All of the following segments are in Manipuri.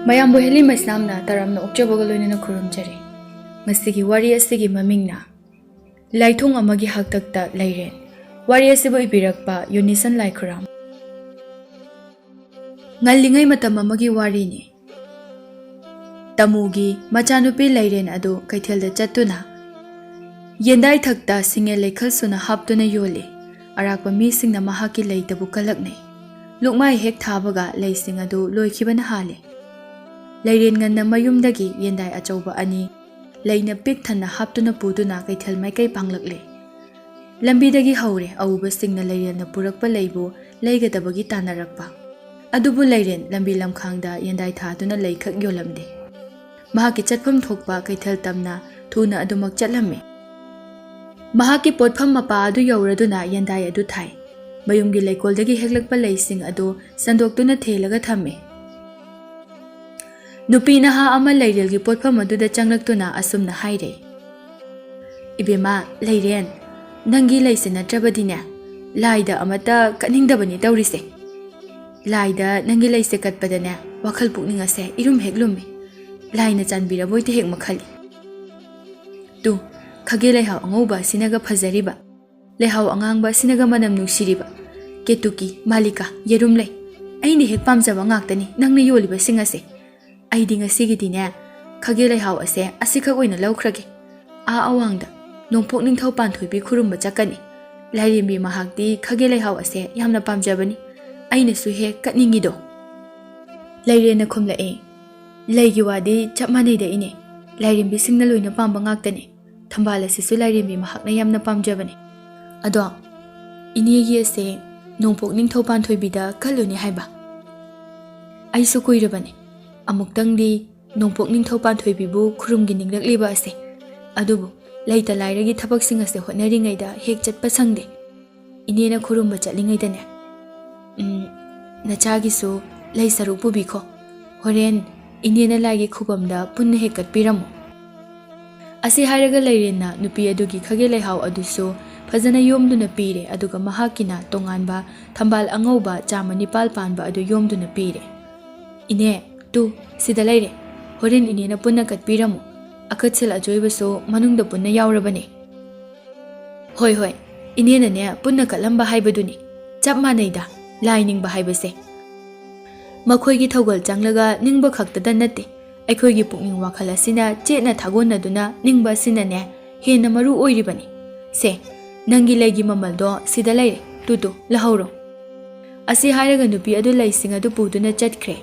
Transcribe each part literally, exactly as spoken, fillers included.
ꯃꯌꯥꯝꯕꯨ ꯍꯦꯂꯤ ꯃꯩꯁꯅꯥꯝꯅ ꯇꯔꯥꯝꯅ ꯑꯣꯛꯆꯕꯒ ꯂꯣꯏꯅꯅ ꯈꯨꯔꯨꯝꯖꯔꯤ꯫ ꯉꯁꯤꯒꯤ ꯋꯥꯔꯤ ꯑꯁꯤꯒꯤ ꯃꯃꯤꯡꯅ ꯂꯥꯏꯊꯣꯡ ꯑꯃꯒꯤ ꯍꯥꯛꯇꯛꯇ ꯂꯩꯔꯦꯟ꯫ ꯋꯥꯔꯤ ꯑꯁꯤꯕꯨ ꯏꯕꯤꯔꯛꯄ ꯌꯨꯅꯤꯁꯟ ꯂꯥꯏꯈꯨꯔꯥꯝ꯫ ꯉꯜꯂꯤꯉꯩ ꯃꯇꯝ ꯑꯃꯒꯤ ꯋꯥꯔꯤꯅꯤ꯫ ꯇꯃꯨꯒꯤ ꯃꯆꯥꯅꯨꯄꯤ ꯂꯩꯔꯦꯟ ꯑꯗꯨ ꯀꯩꯊꯦꯜꯗ ꯆꯠꯇꯨꯅ ꯌꯦꯟꯗꯥꯏ ꯊꯛꯇ ꯁꯤꯡꯉꯦꯜ ꯂꯩꯈꯜ ꯁꯨꯅ ꯍꯥꯞꯇꯨꯅ ꯌꯣꯜꯂꯤ꯫ ꯑꯔꯥꯛꯄ ꯃꯤꯁꯤꯡꯅ ꯃꯍꯥꯛꯀꯤ ꯂꯩꯇꯕꯨ ꯀꯜꯂꯛꯅꯩ꯫ ꯂꯨꯛꯃꯥꯏ ꯍꯦꯛ ꯊꯥꯕꯒ ꯂꯩꯁꯤꯡ ꯑꯗꯨ ꯂꯣꯏꯈꯤꯕꯅ ꯍꯥꯜꯂꯤ꯫ ꯂꯩꯔꯦꯟ ꯉꯟꯅ ꯃꯌꯨꯝꯗꯒꯤ ꯌꯦꯟꯗꯥꯏ ꯑꯆꯧꯕ ꯑꯅꯤ ꯂꯩꯅ ꯄꯤꯛ ꯊꯟꯅ ꯍꯥꯞꯇꯨꯅ ꯄꯨꯗꯨꯅ ꯀꯩꯊꯦꯜ ꯃꯥꯏꯀꯩ ꯄꯥꯡꯂꯛꯂꯦ꯫ ꯂꯝꯕꯤꯗꯒꯤ ꯍꯧꯔꯦ ꯑꯎꯕꯁꯤꯡꯅ ꯂꯩꯔꯦꯟꯅ ꯄꯨꯔꯛꯄ ꯂꯩꯕꯨ ꯂꯩꯒꯗꯕꯒꯤ ꯇꯥꯟꯅꯔꯛꯄ꯫ ꯑꯗꯨꯕꯨ ꯂꯩꯔꯦꯟ ꯂꯝꯕꯤ ꯂꯝꯈꯥꯡꯗ ꯌꯦꯟꯗꯥꯏ ꯊꯥꯗꯨꯅ ꯂꯩꯈꯛ ꯌꯣꯜꯂꯝꯗꯦ꯫ ꯃꯍꯥꯛꯀꯤ ꯆꯠꯐꯝ ꯊꯣꯛꯄ ꯀꯩꯊꯦꯜ ꯇꯝꯅ ꯊꯨꯅ ꯑꯗꯨꯃꯛ ꯆꯠꯂꯝꯃꯤ꯫ ꯃꯍꯥꯛꯀꯤ ꯄꯣꯠꯐꯝ ꯃꯄꯥ ꯑꯗꯨ ꯌꯧꯔꯗꯨꯅ ꯌꯦꯟꯗꯥꯏ ꯑꯗꯨ ꯊꯥꯏ꯫ ꯃꯌꯨꯝꯒꯤ ꯂꯩꯀꯣꯜꯗꯒꯤ ꯍꯦꯛꯂꯛꯄ ꯂꯩꯁꯤꯡ ꯑꯗꯨ ꯁꯟꯗꯣꯛꯇꯨꯅ ꯊꯦꯜꯂꯒ ꯊꯝꯃꯤ꯫ ꯅꯨꯄꯤ ꯅꯍꯥ ꯑꯃ ꯂꯩꯔꯦꯜꯒꯤ ꯄꯣꯠꯐꯝ ꯑꯗꯨꯗ ꯆꯪꯂꯛꯇꯨꯅ ꯑꯁꯨꯝꯅ ꯍꯥꯏꯔꯦ, "ꯏꯕꯦꯝꯃ ꯂꯩꯔꯦꯟ, ꯅꯪꯒꯤ ꯂꯩꯁꯦ ꯅꯠꯇ꯭ꯔꯕꯗꯤꯅꯦ, ꯂꯥꯏꯗ ꯑꯃꯠꯇ ꯀꯠꯅꯤꯡꯗꯕꯅꯤ ꯇꯧꯔꯤꯁꯦ꯫ ꯂꯥꯏꯗ ꯅꯪꯒꯤ ꯂꯩꯁꯦ ꯀꯠꯄꯗꯅꯦ, ꯋꯥꯈꯜ ꯄꯨꯛꯅꯤꯡ ꯑꯁꯦ ꯏꯔꯨꯝ ꯍꯦꯛ ꯂꯨꯝꯃꯤ꯫ ꯂꯥꯏꯅ ꯆꯥꯟꯕꯤꯔꯕꯣꯏꯗ ꯍꯦꯛ ꯃꯈꯜꯂꯤ꯫ ꯇꯨ, ꯈꯥꯒꯦ ꯂꯩꯍꯥꯎ ꯑꯉꯧꯕ ꯑꯁꯤꯅꯒ ꯐꯖꯔꯤꯕ, ꯂꯩꯍꯥꯎ ꯑꯉꯥꯡꯕ ꯑꯁꯤꯅꯒ ꯃꯅꯝ ꯅꯨꯡꯁꯤꯔꯤꯕ꯫ ꯀꯦꯇꯨꯀꯤ, ꯃꯥꯂꯤꯀꯥ, ꯌꯦꯔꯨꯝ ꯂꯩ, ꯑꯩꯅ ꯍꯦꯛ ꯄꯥꯝꯖꯕ ꯉꯥꯛꯇꯅꯤ ꯅꯪꯅ ꯌꯣꯜꯂꯤꯕꯁꯤꯡ ꯑꯁꯦ꯫ ꯑꯩꯗꯤ ꯉꯁꯤꯒꯤꯗꯤꯅꯦ, ꯈꯥꯒꯦ ꯂꯩꯍꯥꯎ ꯑꯁꯦ ꯑꯁꯤꯈꯛ ꯑꯣꯏꯅ ꯂꯧꯈ꯭ꯔꯒꯦ꯫ ꯑꯥ ꯑꯋꯥꯡꯗ ꯅꯣꯡꯄꯣꯛ ꯅꯤꯡꯊꯧ ꯄꯥꯟꯊꯣꯏꯕꯤ ꯈꯨꯔꯨꯝꯕ ꯆꯠꯀꯅꯤ꯫ ꯂꯥꯏꯔꯦꯝꯕꯤ ꯃꯍꯥꯛꯇꯤ ꯈꯥꯒꯦ ꯂꯩꯍꯥꯎ ꯑꯁꯦ ꯌꯥꯝꯅ ꯄꯥꯝꯖꯕꯅꯤ꯫ ꯑꯩꯅꯁꯨ ꯍꯦꯛ ꯀꯠꯅꯤꯡꯉꯤꯗꯣ꯫" ꯂꯩꯔꯦꯟꯅ ꯈꯨꯝꯂꯛꯑꯦ, "ꯂꯩꯒꯤ ꯋꯥꯗꯤ ꯆꯞ ꯃꯥꯟꯅꯩꯗ ꯏꯅꯦ, ꯂꯥꯏꯔꯦꯝꯕꯤꯁꯤꯡꯅ ꯂꯣꯏꯅ ꯄꯥꯝꯕ ꯉꯥꯛꯇꯅꯤ꯫ ꯊꯝꯕꯥꯜ ꯑꯁꯤꯁꯨ ꯂꯥꯏꯔꯦꯝꯕꯤ ꯃꯍꯥꯛꯅ ꯌꯥꯝꯅ ꯄꯥꯝꯖꯕꯅꯤ꯫ ꯑꯗꯣ ꯏꯅꯦꯒꯤ ꯑꯁꯦ ꯅꯣꯡꯄꯣꯛ ꯅꯤꯡꯊꯧ ꯄꯥꯟꯊꯣꯏꯕꯤꯗ ꯀꯜꯂꯨꯅꯤ ꯍꯥꯏꯕ? ꯑꯩꯁꯨ ꯀꯨꯏꯔꯕꯅꯤ ꯑꯃꯨꯛꯇꯪꯗꯤ ꯅꯣꯡꯄꯣꯛ ꯅꯤꯡꯊꯧ ꯄꯥꯟꯊꯣꯏꯕꯤꯕꯨ ꯈꯨꯔꯨꯝꯒꯦ ꯅꯤꯡꯂꯛꯂꯤꯕ ꯑꯁꯦ꯫ ꯑꯗꯨꯕꯨ ꯂꯩꯇ ꯂꯥꯏꯔꯒꯤ ꯊꯕꯛꯁꯤꯡ ꯑꯁꯦ ꯍꯣꯠꯅꯔꯤꯉꯩꯗ ꯍꯦꯛ ꯆꯠꯄ ꯁꯪꯗꯦ꯫ ꯏꯅꯦꯅ ꯈꯨꯔꯨꯝꯕ ꯆꯠꯂꯤꯉꯩꯗꯅꯦ, ꯎꯝ, ꯅꯆꯥꯒꯤꯁꯨ ꯂꯩ ꯁꯔꯨꯛ ꯄꯨꯕꯤꯈꯣ꯫ ꯍꯣꯔꯦꯟ ꯏꯅꯦꯅ ꯂꯥꯏꯒꯤ ꯈꯨꯕꯝꯗ ꯄꯨꯟꯅ ꯍꯦꯛ ꯀꯠꯄꯤꯔꯝꯃꯨ꯫" ꯑꯁꯤ ꯍꯥꯏꯔꯒ ꯂꯩꯔꯦꯟꯅ ꯅꯨꯄꯤ ꯑꯗꯨꯒꯤ ꯈꯥꯒꯦ ꯂꯩꯍꯥꯎ ꯑꯗꯨꯁꯨ ꯐꯖꯅ ꯌꯣꯝꯗꯨꯅ ꯄꯤꯔꯦ, ꯑꯗꯨꯒ ꯃꯍꯥꯛꯀꯤꯅ ꯇꯣꯉꯥꯟꯕ ꯊꯝꯕꯥꯜ ꯑꯉꯧꯕ ꯆꯥꯃ ꯅꯤꯄꯥꯜ ꯄꯥꯟꯕ ꯑꯗꯨ ꯌꯣꯝꯗꯨꯅ ꯄꯤꯔꯦ꯫ "ꯏꯅꯦ, "ꯇꯨ, ꯁꯤꯗ ꯂꯩꯔꯦ꯫ ꯍꯣꯔꯦꯟ ꯏꯅꯦꯅ ꯄꯨꯟꯅ ꯀꯠꯄꯤꯔꯝꯃꯨ꯫ ꯑꯀꯠꯁꯤꯜ ꯑꯆꯣꯏꯕꯁꯨ ꯃꯅꯨꯡꯗ ꯄꯨꯟꯅ ꯌꯥꯎꯔꯕꯅꯦ꯫" "ꯍꯣꯏ, ꯍꯣꯏ, ꯏꯅꯦꯅꯅꯦ ꯄꯨꯟꯅ ꯀꯠꯂꯝꯕ ꯍꯥꯏꯕꯗꯨꯅꯤ꯫ ꯆꯞ ꯃꯥꯟꯅꯩꯗ, ꯂꯥꯏ ꯅꯤꯡꯕ ꯍꯥꯏꯕꯁꯦ꯫ ꯃꯈꯣꯏꯒꯤ ꯊꯧꯒꯜ ꯆꯪꯂꯒ ꯅꯤꯡꯕ ꯈꯛꯇꯗ ꯅꯠꯇꯦ, ꯑꯩꯈꯣꯏꯒꯤ ꯄꯨꯛꯅꯤꯡ ꯋꯥꯈꯜ ꯑꯁꯤꯅ ꯆꯦꯠꯅ ꯊꯥꯒꯣꯟꯅꯗꯨꯅ ꯅꯤꯡꯕ ꯑꯁꯤꯅꯅꯦ ꯍꯦꯟꯅ ꯃꯔꯨ ꯑꯣꯏꯔꯤꯕꯅꯤ꯫ ꯁꯦ, ꯅꯪꯒꯤ ꯂꯩꯒꯤ ꯃꯃꯜꯗꯣ ꯁꯤꯗ ꯂꯩꯔꯦ, ꯇꯨ ꯇꯨ, ꯂꯧꯍꯧꯔꯣ꯫" ꯑꯁꯤ ꯍꯥꯏꯔꯒ ꯅꯨꯄꯤ ꯑꯗꯨ ꯂꯩꯁꯤꯡ ꯑꯗꯨ ꯄꯨꯗꯨꯅ ꯆꯠꯈ꯭ꯔꯦ꯫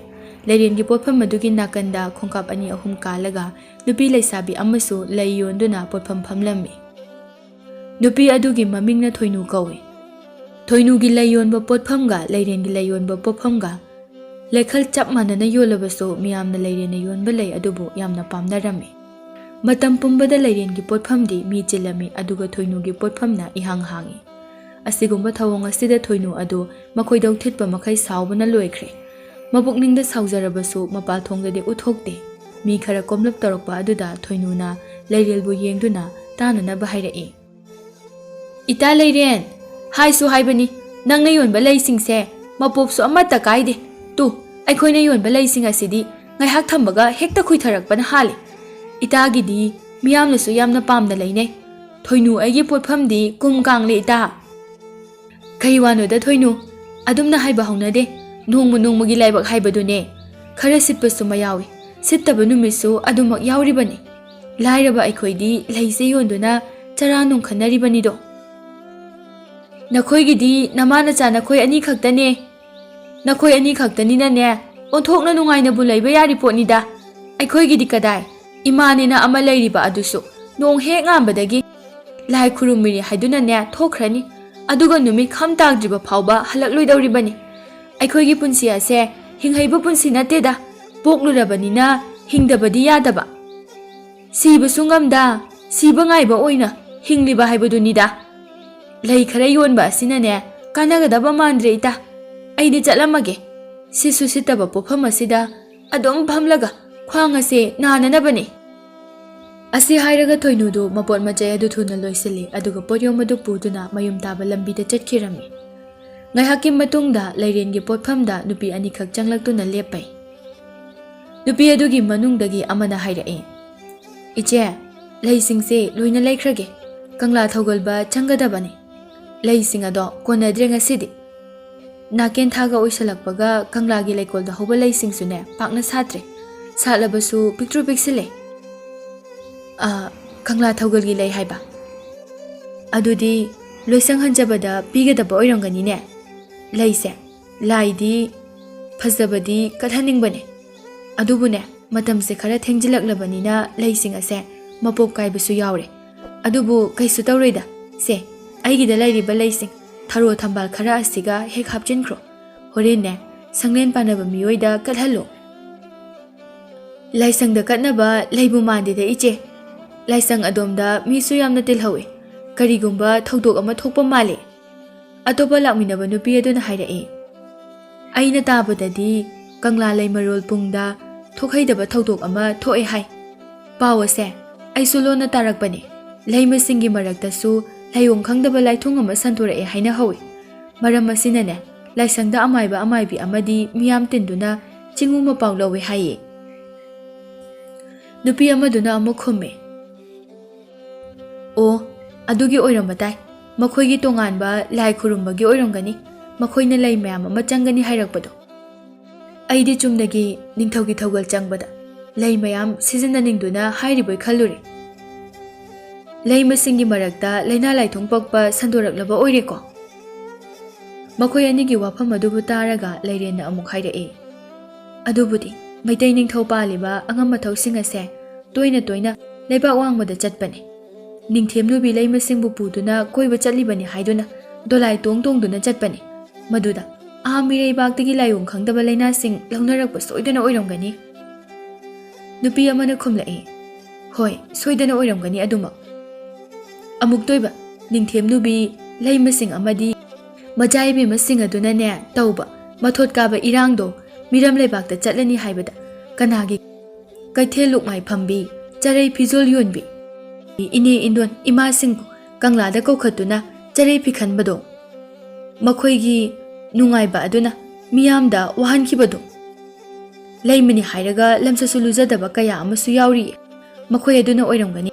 ꯂꯩꯔꯦꯟꯒꯤ ꯄꯣꯠꯐꯝ ꯑꯗꯨꯒꯤ ꯅꯥꯀꯟꯗ ꯈꯣꯡꯀꯥꯞ ꯑꯅꯤ ꯑꯍꯨꯝ ꯀꯥꯜꯂꯒ ꯅꯨꯄꯤ ꯂꯩꯁꯥꯕꯤ ꯑꯃꯁꯨ ꯂꯩ ꯌꯣꯟꯗꯨꯅ ꯄꯣꯠꯐꯝ ꯐꯝꯂꯝꯃꯤ꯫ ꯅꯨꯄꯤ ꯑꯗꯨꯒꯤ ꯃꯃꯤꯡꯅ ꯊꯣꯏꯅꯨ ꯀꯧꯏ꯫ ꯊꯣꯏꯅꯨꯒꯤ ꯂꯩ ꯌꯣꯟꯕ ꯄꯣꯠꯐꯝꯒ ꯂꯩꯔꯦꯟꯒꯤ ꯂꯩ ꯌꯣꯟꯕ ꯄꯣꯠꯐꯝꯒ ꯂꯩꯈꯜ ꯆꯞ ꯃꯥꯟꯅꯅ ꯌꯣꯜꯂꯕꯁꯨ, ꯃꯤꯌꯥꯝꯅ ꯂꯩꯔꯦꯟꯅ ꯌꯣꯟꯕ ꯂꯩ ꯑꯗꯨꯕꯨ ꯌꯥꯝꯅ ꯄꯥꯝꯅꯔꯝꯃꯤ꯫ ꯃꯇꯝ ꯄꯨꯝꯕꯗ ꯂꯩꯔꯦꯟꯒꯤ ꯄꯣꯠꯐꯝꯗꯤ ꯃꯤ ꯆꯤꯜꯂꯝꯃꯤ, ꯑꯗꯨꯒ ꯊꯣꯏꯅꯨꯒꯤ ꯄꯣꯠꯐꯝꯅ ꯏꯍꯥꯡ ꯍꯥꯡꯏ꯫ ꯑꯁꯤꯒꯨꯝꯕ ꯊꯧꯑꯣꯡ ꯑꯁꯤꯗ ꯊꯣꯏꯅꯨ ꯑꯗꯨ ꯃꯈꯣꯏꯗꯧ ꯊꯤꯠꯄ ꯃꯈꯩ ꯁꯥꯎꯕꯅ ꯂꯣꯏꯈ꯭ꯔꯦ꯫ ꯃꯄꯨꯛꯅꯤꯡꯗ ꯁꯥꯎꯖꯔꯕꯁꯨ ꯃꯄꯥꯜ ꯊꯣꯡꯗꯗꯤ ꯎꯠꯊꯣꯛꯇꯦ꯫ ꯃꯤ ꯈꯔ ꯀꯣꯝꯂꯞ ꯇꯧꯔꯛꯄ ꯑꯗꯨꯗ ꯊꯣꯏꯅꯨꯅ ꯂꯩꯔꯦꯜꯕꯨ ꯌꯦꯡꯗꯨꯅ ꯇꯥꯅꯅꯕ ꯍꯥꯏꯔꯛꯏ꯫ "ꯏꯇꯥ ꯂꯩꯔꯦꯟ, ꯍꯥꯏꯁꯨ ꯍꯥꯏꯕꯅꯤ, ꯅꯪꯅ ꯌꯣꯟꯕ ꯂꯩꯁꯤꯡꯁꯦ ꯃꯄꯣꯞꯁꯨ ꯑꯃꯠꯇ ꯀꯥꯏꯗꯦ꯫ ꯇꯨ, ꯑꯩꯈꯣꯏꯅ ꯌꯣꯟꯕ ꯂꯩꯁꯤꯡ ꯑꯁꯤꯗꯤ ꯉꯥꯏꯍꯥꯛ ꯊꯝꯕꯒ ꯍꯦꯛꯇ ꯈꯨꯏꯊꯔꯛꯄꯅ ꯍꯥꯜꯂꯤ꯫ ꯏꯇꯥꯒꯤꯗꯤ ꯃꯤꯌꯥꯝꯅꯁꯨ ꯌꯥꯝꯅ ꯄꯥꯝꯅ ꯂꯩꯅꯩ꯫ ꯊꯣꯏꯅꯨ, ꯑꯩꯒꯤ ꯄꯣꯠꯐꯝꯗꯤ ꯀꯨꯝ ꯀꯥꯡꯂꯦ ꯏꯇꯥ꯫" "ꯀꯩ ꯋꯥꯅꯣꯗ ꯊꯣꯏꯅꯨ, ꯑꯗꯨꯝꯅ ꯍꯥꯏꯕ ꯍꯧꯅꯗꯦ꯫ ꯅꯣꯡꯃ ꯅꯣꯡꯃꯒꯤ ꯂꯥꯏꯕꯛ ꯍꯥꯏꯕꯗꯨꯅꯦ꯫ ꯈꯔ ꯁꯤꯠꯄꯁꯨ ꯃꯌꯥꯎꯏ, ꯁꯤꯠꯇꯕ ꯅꯨꯃꯤꯠꯁꯨ ꯑꯗꯨꯃꯛ ꯌꯥꯎꯔꯤꯕꯅꯤ꯫ ꯂꯥꯏꯔꯕ ꯑꯩꯈꯣꯏꯗꯤ ꯂꯩꯁꯦ ꯌꯣꯟꯗꯨꯅ ꯆꯔꯥ ꯅꯨꯡ ꯈꯟꯅꯔꯤꯕꯅꯤꯗꯣ꯫ ꯅꯈꯣꯏꯒꯤꯗꯤ ꯅꯃꯥ ꯅꯆꯥ ꯅꯈꯣꯏ ꯑꯅꯤ ꯈꯛꯇꯅꯦ꯫ ꯅꯈꯣꯏ ꯑꯅꯤ ꯈꯛꯇꯅꯤꯅꯅꯦ, ꯑꯣꯟꯊꯣꯛꯅ ꯅꯨꯡꯉꯥꯏꯅꯕꯨ ꯂꯩꯕ ꯌꯥꯔꯤ ꯄꯣꯠꯅꯤꯗ꯫ ꯑꯩꯈꯣꯏꯒꯤꯗꯤ ꯀꯗꯥꯏ? ꯏꯃꯥꯅꯦꯅ ꯑꯃ ꯂꯩꯔꯤꯕ ꯑꯗꯨꯁꯨ ꯅꯣꯡ ꯍꯦꯛ ꯉꯥꯟꯕꯗꯒꯤ ꯂꯥꯏ ꯈꯨꯔꯨꯝꯃꯤꯔꯦ ꯍꯥꯏꯗꯨꯅꯅꯦ ꯊꯣꯛꯈ꯭ꯔꯅꯤ, ꯑꯗꯨꯒ ꯅꯨꯃꯤꯠ ꯈꯝ ꯇꯥꯛꯇ꯭ꯔꯤꯕ ꯐꯥꯎꯕ ꯍꯜꯂꯛꯂꯣꯏꯗꯧꯔꯤꯕꯅꯤ꯫ ꯑꯩꯈꯣꯏꯒꯤ ꯄꯨꯟꯁꯤ ꯑꯁꯦ ꯍꯤꯡꯍꯩꯕ ꯄꯨꯟꯁꯤ ꯅꯠꯇꯦꯗ, ꯄꯣꯛꯂꯨꯔꯕꯅꯤꯅ ꯍꯤꯡꯗꯕꯗꯤ ꯌꯥꯗꯕ꯫ ꯁꯤꯕꯁꯨ ꯉꯝꯗ, ꯁꯤꯕ ꯉꯥꯏꯕ ꯑꯣꯏꯅ ꯍꯤꯡꯂꯤꯕ ꯍꯥꯏꯕꯗꯨꯅꯤꯗ꯫ ꯂꯩ ꯈꯔ ꯌꯣꯟꯕ ꯑꯁꯤꯅꯅꯦ ꯀꯥꯟꯅꯒꯗꯕ ꯃꯥꯟꯗ꯭ꯔꯦ ꯏꯇꯥ꯫ ꯑꯩꯗꯤ ꯆꯠꯂꯝꯃꯒꯦ꯫ ꯁꯤꯠꯁꯨ ꯁꯤꯠꯇꯕ ꯄꯣꯠꯐꯝ ꯑꯁꯤꯗ ꯑꯗꯨꯝ ꯐꯝꯂꯒ ꯈ꯭ꯋꯥꯡ ꯑꯁꯦ ꯅꯥꯅꯅꯕꯅꯦ꯫" ꯑꯁꯤ ꯍꯥꯏꯔꯒ ꯊꯣꯏꯅꯨꯗꯨ ꯃꯄꯣꯠ ꯃꯆꯩ ꯑꯗꯨ ꯊꯨꯅ ꯂꯣꯏꯁꯤꯜꯂꯤ, ꯑꯗꯨꯒ ꯄꯣꯠꯌꯣꯝ ꯑꯗꯨ ꯄꯨꯗꯨꯅ ꯃꯌꯨꯝ ꯇꯥꯕ ꯂꯝꯕꯤꯗ ꯆꯠꯈꯤꯔꯝꯃꯤ꯫ ꯉꯥꯏꯍꯥꯛꯀꯤ ꯃꯇꯨꯡꯗ ꯂꯩꯔꯦꯟꯒꯤ ꯄꯣꯠꯐꯝꯗ ꯅꯨꯄꯤ ꯑꯅꯤꯈꯛ ꯆꯪꯂꯛꯇꯨꯅ ꯂꯦꯞꯄꯩ꯫ ꯅꯨꯄꯤ ꯑꯗꯨꯒꯤ ꯃꯅꯨꯡꯗꯒꯤ ꯑꯃꯅ ꯍꯥꯏꯔꯛꯏ, "ꯏꯆꯦ, ꯂꯩꯁꯤꯡꯁꯦ ꯂꯣꯏꯅ ꯂꯩꯈ꯭ꯔꯒꯦ꯫ ꯀꯪꯂꯥ ꯊꯧꯒꯜꯕ ꯆꯪꯒꯗꯕꯅꯤ꯫ ꯂꯩꯁꯤꯡ ꯑꯗꯣ ꯀꯣꯟꯅꯗ꯭ꯔꯦ ꯉꯁꯤꯗꯤ꯫ ꯅꯥꯀꯦꯟ ꯊꯥꯒ ꯑꯣꯏꯁꯜꯂꯛꯄꯒ ꯀꯪꯂꯥꯒꯤ ꯂꯩꯀꯣꯜꯗ ꯍꯧꯕ ꯂꯩꯁꯤꯡꯁꯨꯅꯦ ꯄꯥꯛꯅ ꯁꯥꯠꯇ꯭ꯔꯦ꯫ ꯁꯥꯠꯂꯕꯁꯨ ꯄꯤꯛꯇ꯭ꯔꯨ ꯄꯤꯛꯁꯤꯜꯂꯦ꯫ ꯑꯥ, ꯀꯪꯂꯥ ꯊꯧꯒꯜꯒꯤ ꯂꯩ ꯍꯥꯏꯕ? ꯑꯗꯨꯗꯤ ꯂꯣꯏꯁꯪ ꯍꯟꯖꯕꯗ ꯄꯤꯒꯗꯕ ꯑꯣꯏꯔꯝꯒꯅꯤꯅꯦ ꯂꯩꯁꯦ꯫ ꯂꯥꯏꯗꯤ ꯐꯖꯕꯗꯤ ꯀꯠꯍꯟꯅꯤꯡꯕꯅꯦ, ꯑꯗꯨꯕꯨꯅꯦ, ꯃꯇꯝꯁꯦ ꯈꯔ ꯊꯦꯡꯖꯤꯜꯂꯛꯂꯕꯅꯤꯅ ꯂꯩꯁꯤꯡ ꯑꯁꯦ ꯃꯄꯣꯞ ꯀꯥꯏꯕꯁꯨ ꯌꯥꯎꯔꯦ꯫ ꯑꯗꯨꯕꯨ ꯀꯩꯁꯨ ꯇꯧꯔꯣꯏꯗ꯫ ꯁꯦ, ꯑꯩꯒꯤꯗ ꯂꯩꯔꯤꯕ ꯂꯩꯁꯤꯡ, ꯊꯔꯣ ꯊꯝꯕꯥꯜ ꯈꯔ ꯑꯁꯤꯒ ꯍꯦꯛ ꯍꯥꯞꯆꯤꯟꯈ꯭ꯔꯣ꯫ ꯍꯣꯔꯦꯟꯅꯦ, ꯁꯪꯂꯦꯟ ꯄꯥꯟꯅꯕ ꯃꯤꯑꯣꯏꯗ ꯀꯠꯍꯜꯂꯣ꯫" "ꯂꯥꯏꯁꯪꯗ ꯀꯠꯅꯕ ꯂꯩꯕꯨ ꯃꯥꯟꯗꯦꯗ ꯏꯆꯦ꯫ ꯂꯥꯏꯁꯪ ꯑꯗꯣꯝꯗ ꯃꯤꯁꯨ ꯌꯥꯝꯅ ꯇꯤꯜꯍꯧꯏ꯫ ꯀꯔꯤꯒꯨꯝꯕ ꯊꯧꯗꯣꯛ ꯑꯃ ꯊꯣꯛꯄ ꯃꯥꯜꯂꯤ꯫" ꯑꯇꯣꯞꯄ ꯂꯥꯛꯃꯤꯟꯅꯕ ꯅꯨꯄꯤ ꯑꯗꯨꯅ ꯍꯥꯏꯔꯛꯏ, "ꯑꯩꯅ ꯇꯥꯕꯗꯗꯤ ꯀꯪꯂꯥ ꯂꯩꯃꯔꯣꯜ ꯄꯨꯡꯗ ꯊꯣꯛꯍꯩꯗꯕ ꯊꯧꯗꯣꯛ ꯑꯃ ꯊꯣꯛꯑꯦ ꯍꯥꯏ꯫ ꯄꯥꯎ ꯑꯁꯦ ꯑꯩꯁꯨ ꯂꯣꯟꯅ ꯇꯥꯔꯛꯄꯅꯦ꯫ ꯂꯩꯃꯁꯤꯡꯒꯤ ꯃꯔꯛꯇꯁꯨ ꯂꯩꯑꯣꯡ ꯈꯪꯗꯕ ꯂꯥꯏꯊꯨꯡ ꯑꯃ ꯁꯟꯗꯣꯔꯛꯑꯦ ꯍꯥꯏꯅ ꯍꯧꯏ꯫ ꯃꯔꯝ ꯑꯁꯤꯅꯅꯦ, ꯂꯥꯏꯁꯪꯗ ꯑꯃꯥꯏꯕ ꯑꯃꯥꯏꯕꯤ ꯑꯃꯗꯤ ꯃꯤꯌꯥꯝ ꯇꯤꯟꯗꯨꯅ ꯆꯤꯡꯉꯨ ꯃꯄꯥꯎ ꯂꯧꯋꯦ ꯍꯥꯏꯌꯦ꯫" ꯅꯨꯄꯤ ꯑꯃꯗꯨꯅ ꯑꯃꯨꯛ ꯈꯨꯝꯃꯤ, "ꯑꯣ, ꯑꯗꯨꯒꯤ ꯑꯣꯏꯔꯝꯕ ꯇꯥꯏ꯫ ꯃꯈꯣꯏꯒꯤ ꯇꯣꯉꯥꯟꯕ ꯂꯥꯏ ꯈꯨꯔꯨꯝꯕꯒꯤ ꯑꯣꯏꯔꯝꯒꯅꯤ꯫ ꯃꯈꯣꯏꯅ ꯂꯩ ꯃꯌꯥꯝ ꯑꯃ ꯆꯪꯒꯅꯤ ꯍꯥꯏꯔꯛꯄꯗꯣ꯫ ꯑꯩꯗꯤ ꯆꯨꯝꯅꯒꯤ ꯅꯤꯡꯊꯧꯒꯤ ꯊꯧꯒꯜ ꯆꯪꯕꯗ ꯂꯩ ꯃꯌꯥꯝ ꯁꯤꯖꯤꯟꯅꯅꯤꯡꯗꯨꯅ ꯍꯥꯏꯔꯤꯕꯣꯏ ꯈꯜꯂꯨꯔꯦ꯫ ꯂꯩꯃꯁꯤꯡꯒꯤ ꯃꯔꯛꯇ ꯂꯥꯏꯅꯥ ꯂꯥꯏꯊꯨꯡ ꯄꯛꯄ ꯁꯟꯗꯣꯔꯛꯂꯕ ꯑꯣꯏꯔꯦꯀꯣ꯫" ꯃꯈꯣꯏ ꯑꯅꯤꯒꯤ ꯋꯥꯐꯝ ꯑꯗꯨꯕꯨ ꯇꯥꯔꯒ ꯂꯩꯔꯦꯟꯅ ꯑꯃꯨꯛ ꯍꯥꯏꯔꯛꯏ, "ꯑꯗꯨꯕꯨꯗꯤ ꯃꯩꯇꯩ ꯅꯤꯡꯊꯧ ꯄꯥꯜꯂꯤꯕ ꯑꯉꯝ ꯑꯊꯧꯁꯤꯡ ꯑꯁꯦ ꯇꯣꯏꯅ ꯇꯣꯏꯅ ꯂꯩꯕꯥꯛ ꯋꯥꯡꯃꯗ ꯆꯠꯄꯅꯤ꯫ ꯅꯤꯡꯊꯦꯝꯂꯨꯕꯤ ꯂꯩꯃꯁꯤꯡꯕꯨ ꯄꯨꯗꯨꯅ ꯀꯣꯏꯕ ꯆꯠꯂꯤꯕꯅꯤ ꯍꯥꯏꯗꯨꯅ ꯗꯣꯂꯥꯏ ꯇꯣꯡ ꯇꯣꯡꯗꯨꯅ ꯆꯠꯄꯅꯤ꯫ ꯃꯗꯨꯗ ꯑꯥ ꯃꯤꯔꯩꯕꯥꯛꯇꯒꯤ ꯂꯥꯏꯑꯣꯡ ꯈꯪꯗꯕ ꯂꯥꯏꯅꯥꯁꯤꯡ ꯂꯧꯅꯔꯛꯄ ꯁꯣꯏꯗꯅ ꯑꯣꯏꯔꯝꯒꯅꯤ꯫" ꯅꯨꯄꯤ ꯑꯃꯅ ꯈꯨꯝꯂꯛꯏ, "ꯍꯣꯏ, ꯁꯣꯏꯗꯅ ꯑꯣꯏꯔꯝꯒꯅꯤ ꯑꯗꯨꯃꯛ꯫ ꯑꯃꯨꯛꯇꯣꯏꯕ ꯅꯤꯡꯊꯦꯝꯅꯨꯕꯤ ꯂꯩꯃꯁꯤꯡ ꯑꯃꯗꯤ ꯃꯆꯥ ꯏꯕꯦꯝꯃꯁꯤꯡ ꯑꯗꯨꯅꯅꯦ ꯇꯧꯕ ꯃꯊꯣꯠ ꯀꯥꯕ ꯏꯔꯥꯡꯗꯣ ꯃꯤꯔꯝ ꯂꯩꯕꯥꯛꯇ ꯆꯠꯂꯅꯤ ꯍꯥꯏꯕꯗ ꯀꯅꯥꯒꯤ ꯀꯩꯊꯦꯜ ꯂꯨꯛꯃꯥꯏ ꯐꯝꯕꯤ, ꯆꯔꯩ ꯐꯤꯖꯣꯜ ꯌꯣꯟꯕꯤ, ꯏꯅꯦ ꯏꯟꯗꯣꯟ ꯏꯃꯥꯁꯤꯡꯕꯨ ꯀꯪꯂꯥꯗ ꯀꯧꯈꯠꯇꯨꯅ ꯆꯔꯩ ꯐꯤꯈꯟꯕꯗꯣ, ꯃꯈꯣꯏꯒꯤ ꯅꯨꯡꯉꯥꯏꯕ ꯑꯗꯨꯅ ꯃꯤꯌꯥꯝꯗ ꯋꯥꯍꯟꯈꯤꯕꯗꯣ, ꯂꯩꯃꯅꯤ ꯍꯥꯏꯔꯒ ꯂꯝꯆꯠꯁꯨ ꯂꯨꯖꯗꯕ ꯀꯌꯥ ꯑꯃꯁꯨ ꯌꯥꯎꯔꯤꯌꯦ꯫ ꯃꯈꯣꯏ ꯑꯗꯨꯅ ꯑꯣꯏꯔꯝꯒꯅꯤ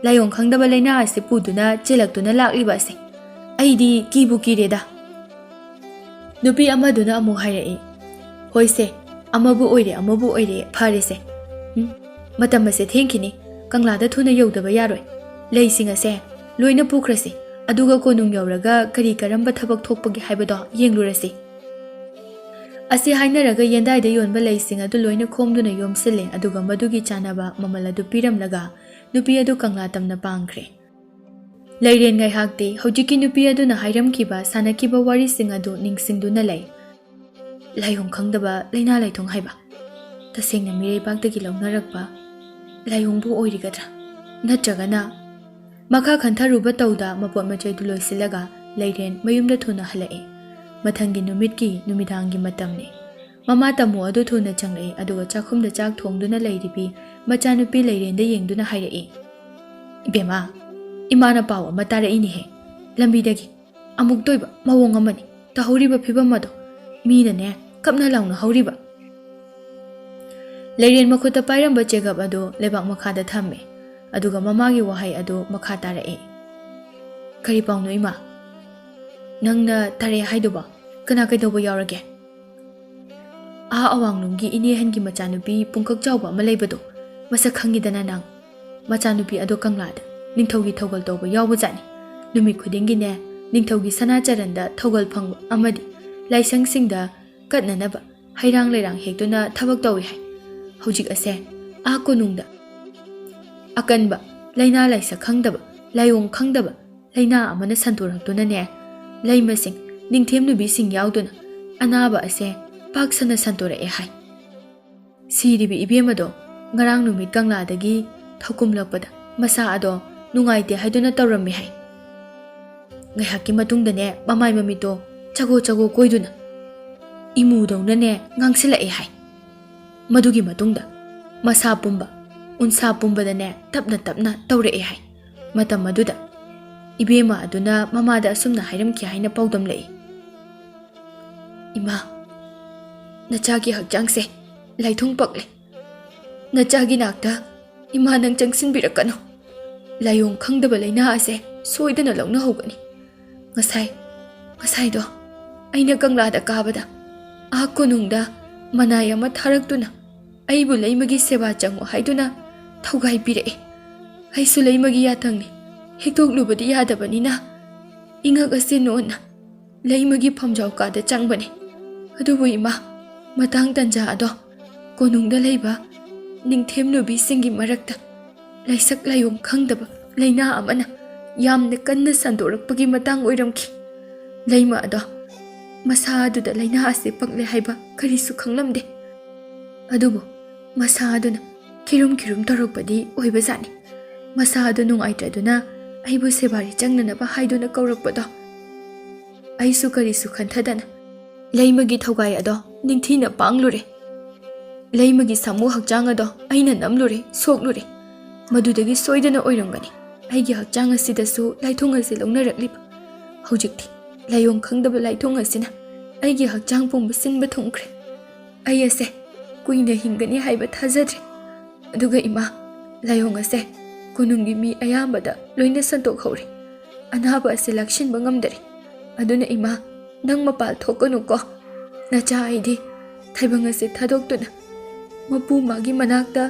ꯂꯥꯏꯑꯣꯡ ꯈꯪꯗꯕ ꯂꯥꯏꯅꯥ ꯑꯁꯤ ꯄꯨꯗꯨꯅ ꯆꯦꯜꯂꯛꯇꯨꯅ ꯂꯥꯛꯂꯤꯕ ꯑꯁꯦ꯫ ꯑꯩꯗꯤ ꯀꯤꯕꯨ ꯀꯤꯔꯦꯗ꯫ ꯅꯨꯄꯤ ꯑꯃꯗꯨꯅ ꯑꯃꯨꯛ ꯍꯥꯏꯔꯛꯏ, "ꯍꯣꯏꯁꯦ, ꯑꯃꯕꯨ ꯑꯣꯏꯔꯦ ꯑꯃꯕꯨ ꯑꯣꯏꯔꯦ, ꯐꯔꯦꯁꯦ꯫ ꯎꯝ, ꯃꯇꯝ ꯑꯁꯦ ꯊꯦꯡꯈꯤꯅꯤ, ꯀꯪꯂꯥꯗ ꯊꯨꯅ ꯌꯧꯗꯕ ꯌꯥꯔꯣꯏ꯫ ꯂꯩꯁꯤꯡ ꯑꯁꯦ ꯂꯣꯏꯅ ꯄꯨꯈ꯭ꯔꯁꯤ, ꯑꯗꯨꯒ ꯀꯣꯅꯨꯡ ꯌꯧꯔꯒ ꯀꯔꯤ ꯀꯔꯝꯕ ꯊꯕꯛ ꯊꯣꯛꯄꯒꯦ ꯍꯥꯏꯕꯗꯣ ꯌꯦꯡꯂꯨꯔꯁꯤ"꯫ ꯑꯁꯤ ꯍꯥꯏꯅꯔꯒ ꯌꯦꯟꯗꯥꯏꯗ ꯌꯣꯟꯕ ꯂꯩꯁꯤꯡ ꯑꯗꯨ ꯂꯣꯏꯅ ꯈꯣꯝꯗꯨꯅ ꯌꯣꯝꯁꯤꯜꯂꯦ, ꯑꯗꯨꯒ ꯃꯗꯨꯒꯤ ꯆꯥꯅꯕ ꯃꯃꯜ ꯑꯗꯨ ꯄꯤꯔꯝꯂꯒ ꯅꯨꯄꯤ ꯑꯗꯨ ꯀꯪꯂꯥ ꯇꯝꯅ ꯄꯥꯡꯈ꯭ꯔꯦ꯫ ꯂꯩꯔꯦꯟ ꯉꯥꯏꯍꯥꯛꯇꯤ ꯍꯧꯖꯤꯛꯀꯤ ꯅꯨꯄꯤ ꯑꯗꯨꯅ ꯍꯥꯏꯔꯝꯈꯤꯕ ꯁꯥꯟꯅꯈꯤꯕ ꯋꯥꯔꯤꯁꯤꯡ ꯑꯗꯨ ꯅꯤꯡꯁꯤꯡꯗꯨꯅ ꯂꯩ꯫ ꯂꯥꯏꯑꯣꯡ ꯈꯪꯗꯕ ꯂꯥꯏꯅꯥ ꯂꯥꯏꯊꯣꯡ ꯍꯥꯏꯕ, ꯇꯁꯦꯡꯅ ꯃꯤꯔꯩꯕꯥꯛꯇꯒꯤ ꯂꯧꯅꯔꯛꯄ ꯂꯥꯏꯑꯣꯡꯕꯨ ꯑꯣꯏꯔꯤꯒꯗ꯭ꯔꯥ? ꯅꯠꯇ꯭ꯔꯒꯅ ꯃꯈꯥ ꯈꯟꯊꯔꯨꯕ ꯇꯧꯗ ꯃꯄꯣꯠ ꯃꯆꯩꯗꯨ ꯂꯣꯏꯁꯤꯜꯂꯒ ꯂꯩꯔꯦꯟ ꯃꯌꯨꯝꯗ ꯊꯨꯅ ꯍꯜꯂꯛꯏ꯫ ꯃꯊꯪꯒꯤ ꯅꯨꯃꯤꯠꯀꯤ ꯅꯨꯃꯤꯗꯥꯡꯒꯤ ꯃꯇꯝꯅꯤ꯫ ꯃꯃꯥ ꯇꯥꯃꯣ ꯑꯗꯨ ꯊꯨꯅ ꯆꯪꯂꯛꯏ, ꯑꯗꯨꯒ ꯆꯥꯛꯈꯨꯝꯗ ꯆꯥꯛ ꯊꯣꯡꯗꯨꯅ ꯂꯩꯔꯤꯕꯤ ꯃꯆꯥꯅꯨꯄꯤ ꯂꯩꯔꯦꯟꯗ ꯌꯦꯡꯗꯨꯅ ꯍꯥꯏꯔꯛꯏ, "ꯏꯕꯦꯝꯃ, ꯏꯃꯥꯅ ꯄꯥꯎ ꯑꯃ ꯇꯥꯔꯛꯏꯅꯦꯍꯦ꯫ ꯂꯝꯕꯤꯗꯒꯤ ꯑꯃꯨꯛꯇ ꯑꯣꯏꯕ ꯃꯑꯣꯡ ꯑꯃꯅꯤ ꯇꯧꯍꯧꯔꯤꯕ ꯐꯤꯕꯝ ꯑꯗꯣ꯫ ꯃꯤꯅꯅꯦ ꯀꯞꯅ ꯂꯥꯎꯅ ꯍꯧꯔꯤꯕ"꯫ ꯂꯩꯔꯦꯟ ꯃꯈꯨꯠꯇ ꯄꯥꯏꯔꯝꯕ ꯆꯦꯒꯞ ꯑꯗꯨ ꯂꯩꯕꯥꯛ ꯃꯈꯥꯗ ꯊꯝꯃꯦ, ꯑꯗꯨꯒ ꯃꯃꯥꯒꯤ ꯋꯥꯍꯩ ꯑꯗꯨ ꯃꯈꯥ ꯇꯥꯔꯛꯏ, "ꯀꯔꯤ ꯄꯥꯎꯅꯣ ꯏꯃꯥ? ꯅꯪꯅ ꯇꯥꯔꯛꯑꯦ ꯍꯥꯏꯗꯨꯕꯣ? ꯀꯅꯥ ꯀꯩꯗꯧꯕ ꯌꯥꯎꯔꯒꯦ?" "ꯑꯥ ꯑꯋꯥꯡꯂꯣꯝꯒꯤ ꯏꯅꯦ ꯑꯍꯟꯒꯤ ꯃꯆꯥꯅꯨꯄꯤ ꯄꯨꯡꯀꯛ ꯆꯥꯎꯕ ꯑꯃ ꯂꯩꯕꯗꯣ, ꯃꯁꯛ ꯈꯪꯉꯤꯗꯅ ꯅꯪ? ꯃꯆꯥꯅꯨꯄꯤ ꯑꯗꯣ ꯀꯪꯂꯥꯗ ꯅꯤꯡꯊꯧꯒꯤ ꯊꯧꯒꯜ ꯇꯧꯕ ꯌꯥꯎꯕꯖꯥꯠꯅꯤ꯫ ꯅꯨꯃꯤꯠ ꯈꯨꯗꯤꯡꯒꯤꯅꯦ ꯅꯤꯡꯊꯧꯒꯤ ꯁꯅꯥ ꯆꯔꯟꯗ ꯊꯧꯒꯜ ꯐꯪꯕ ꯑꯃꯗꯤ ꯂꯥꯏꯁꯪꯁꯤꯡꯗ ꯀꯠꯅꯅꯕ ꯍꯩꯔꯥꯡ ꯂꯩꯔꯥꯡ ꯍꯦꯛꯇꯨꯅ ꯊꯕꯛ ꯇꯧꯏ ꯍꯥꯏ꯫ ꯍꯧꯖꯤꯛ ꯑꯁꯦ ꯑꯥ ꯀꯣꯅꯨꯡꯗ ꯑꯀꯟꯕ ꯂꯥꯏꯅꯥ ꯂꯥꯏꯁꯛ ꯈꯪꯗꯕ, ꯂꯥꯏꯑꯣꯡ ꯈꯪꯗꯕ ꯂꯥꯏꯅꯥ ꯑꯃꯅ ꯁꯟꯗꯣꯔꯛꯇꯨꯅꯅꯦ, ꯂꯩꯃꯁꯤꯡ, ꯅꯤꯡꯊꯦꯝ ꯅꯨꯄꯤꯁꯤꯡ ꯌꯥꯎꯗꯨꯅ ꯑꯅꯥꯕ ꯑꯁꯦ ꯄꯥꯛ ꯁꯟꯅ ꯁꯟꯗꯣꯔꯛꯑꯦ ꯍꯥꯏ꯫ ꯁꯤꯔꯤꯕ ꯏꯕꯦꯝ ꯑꯗꯣ ꯉꯔꯥꯡ ꯅꯨꯃꯤꯠ ꯀꯪꯂꯥꯗꯒꯤ ꯊꯧꯀꯨꯝꯂꯛꯄꯗ ꯃꯁꯥ ꯑꯗꯣ ꯅꯨꯡꯉꯥꯏꯇꯦ ꯍꯥꯏꯗꯨꯅ ꯇꯧꯔꯝꯃꯤ ꯍꯥꯏ꯫ ꯉꯥꯏꯍꯥꯛꯀꯤ ꯃꯇꯨꯡꯗꯅꯦ ꯃꯃꯥꯏ ꯃꯃꯤꯠꯇꯣ ꯆꯒꯣ ꯆꯒꯣ ꯀꯣꯏꯗꯨꯅ ꯏꯃꯨꯗꯧꯅꯅꯦ ꯉꯥꯡꯁꯤꯜꯂꯛꯑꯦ ꯍꯥꯏ꯫ ꯃꯗꯨꯒꯤ ꯃꯇꯨꯡꯗ ꯃꯁꯥ ꯄꯨꯝꯕ, ꯎꯟꯁꯥ ꯄꯨꯝꯕꯗꯅꯦ ꯇꯞꯅ ꯇꯞꯅ ꯇꯧꯔꯛꯑꯦ ꯍꯥꯏ꯫ ꯃꯇꯝ ꯑꯗꯨꯗ ꯏꯕꯦꯝꯃ ꯑꯗꯨꯅ ꯃꯃꯥꯗ ꯑꯁꯨꯝꯅ ꯍꯥꯏꯔꯝꯈꯤ ꯍꯥꯏꯅ ꯄꯥꯎꯗꯝꯂꯛꯏ, "ꯏꯃꯥ, ꯅꯆꯥꯒꯤ ꯍꯛꯆꯥꯡꯁꯦ ꯂꯥꯏꯊꯨꯡ ꯄꯛꯂꯦ꯫ ꯅꯆꯥꯒꯤ ꯅꯥꯛꯇ ꯏꯃꯥ ꯅꯪ ꯆꯪꯁꯤꯟꯕꯤꯔꯛꯀꯅꯨ꯫ ꯂꯥꯏꯑꯣꯡ ꯈꯪꯗꯕ ꯂꯥꯏꯅꯥ ꯑꯁꯦ ꯁꯣꯏꯗꯅ ꯂꯧꯅꯍꯧꯒꯅꯤ꯫ ꯉꯁꯥꯏ, ꯉꯁꯥꯏꯗꯣ ꯑꯩꯅ ꯀꯪꯂꯥꯗ ꯀꯥꯕꯗ ꯑꯥ ꯀꯣꯅꯨꯡꯗ ꯃꯅꯥꯏ ꯑꯃ ꯊꯥꯔꯛꯇꯨꯅ ꯑꯩꯕꯨ ꯂꯩꯃꯒꯤ ꯁꯦꯕꯥ ꯆꯪꯉꯨ ꯍꯥꯏꯗꯨꯅ ꯊꯧꯒꯥꯏ ꯄꯤꯔꯛꯑꯦ꯫ ꯑꯩꯁꯨ ꯂꯩꯃꯒꯤ ꯌꯥꯊꯪꯅꯤ, ꯍꯤꯛꯇꯣꯛꯂꯨꯕꯗꯤ ꯌꯥꯗꯕꯅꯤꯅ ꯏꯉꯛ ꯑꯁꯤ ꯅꯣꯟꯅ ꯂꯩꯃꯒꯤ ꯐꯝꯖꯥꯎ ꯀꯥꯗ ꯆꯪꯕꯅꯤ꯫ ꯑꯗꯨꯕꯨ ꯏꯃꯥ, ꯃꯇꯥꯡ ꯇꯟꯖꯥ ꯑꯗꯣ ꯀꯣꯅꯨꯡꯗ ꯂꯩꯕ ꯅꯤꯡꯊꯦꯝ ꯅꯨꯄꯤꯁꯤꯡꯒꯤ ꯃꯔꯛꯇ ꯂꯥꯏꯁꯛ ꯂꯥꯏꯑꯣꯡ ꯈꯪꯗꯕ ꯂꯥꯏꯅꯥ ꯑꯃꯅ ꯌꯥꯝꯅ ꯀꯟꯅ ꯁꯟꯗꯣꯔꯛꯄꯒꯤ ꯃꯇꯥꯡ ꯑꯣꯏꯔꯝꯈꯤ꯫ ꯂꯩꯃ ꯑꯗꯣ ꯃꯁꯥ ꯑꯗꯨꯗ ꯂꯥꯏꯅꯥ ꯑꯁꯤ ꯄꯛꯂꯦ ꯍꯥꯏꯕ ꯀꯔꯤꯁꯨ ꯈꯪꯂꯝꯗꯦ꯫ ꯑꯗꯨꯕꯨ ꯃꯁꯥ ꯑꯗꯨꯅ ꯈꯤꯔꯨꯝ ꯈꯤꯔꯨꯝ ꯇꯧꯔꯛꯄꯗꯤ ꯑꯣꯏꯕꯖꯥꯠꯅꯤ꯫ ꯃꯁꯥ ꯑꯗꯨ ꯅꯨꯡꯉꯥꯏꯇ꯭ꯔꯗꯨꯅ ꯑꯩꯕꯨ ꯁꯦꯕꯥꯔꯤ ꯆꯪꯅꯅꯕ ꯍꯥꯏꯗꯨꯅ ꯀꯧꯔꯛꯄꯗꯣ꯫ ꯑꯩꯁꯨ ꯀꯔꯤꯁꯨ ꯈꯟꯊꯗꯅ ꯂꯩꯃꯒꯤ ꯊꯧꯒꯥꯏ ꯑꯗꯣ ꯅꯤꯡꯊꯤꯅ ꯄꯥꯡꯂꯨꯔꯦ꯫ ꯂꯩꯃꯒꯤ ꯁꯥꯃꯨ ꯍꯛꯆꯥꯡ ꯑꯗꯣ ꯑꯩꯅ ꯅꯝꯂꯨꯔꯦ, ꯁꯣꯛꯂꯨꯔꯦ꯫ ꯃꯗꯨꯗꯒꯤ ꯁꯣꯏꯗꯅ ꯑꯣꯏꯔꯝꯒꯅꯤ ꯑꯩꯒꯤ ꯍꯛꯆꯥꯡ ꯑꯁꯤꯗꯁꯨ ꯂꯥꯏꯊꯨꯡ ꯑꯁꯤ ꯂꯧꯅꯔꯛꯂꯤꯕ꯫ ꯍꯧꯖꯤꯛꯇꯤ ꯂꯥꯏꯑꯣꯡ ꯈꯪꯗꯕ ꯂꯥꯏꯊꯨꯡ ꯑꯁꯤꯅ ꯑꯩꯒꯤ ꯍꯛꯆꯥꯡ ꯄꯨꯝꯕ ꯁꯤꯟꯕ ꯊꯨꯡꯈ꯭ꯔꯦ꯫ ꯑꯩ ꯑꯁꯦ ꯀꯨꯏꯅ ꯍꯤꯡꯒꯅꯤ ꯍꯥꯏꯕ ꯊꯥꯖꯗ꯭ꯔꯦ꯫ ꯑꯗꯨꯒ ꯏꯃꯥ, ꯂꯥꯏꯑꯣꯡ ꯑꯁꯦ ꯀꯣꯅꯨꯡꯒꯤ ꯃꯤ ꯑꯌꯥꯝꯕꯗ ꯂꯣꯏꯅ ꯁꯟꯗꯣꯛꯍꯧꯔꯦ꯫ ꯑꯅꯥꯕ ꯑꯁꯤ ꯂꯥꯛꯁꯤꯟꯕ ꯉꯝꯗꯔꯦ꯫ ꯑꯗꯨꯅ ꯏꯃꯥ, ꯅꯪ ꯃꯄꯥꯜ ꯊꯣꯛꯀꯅꯨꯀꯣ꯫ ꯅꯆꯥ ꯑꯩꯗꯤ ꯊꯥꯏꯕꯪ ꯑꯁꯤ ꯊꯥꯗꯣꯛꯇꯨꯅ ꯃꯄꯨ ꯃꯥꯒꯤ ꯃꯅꯥꯛꯇ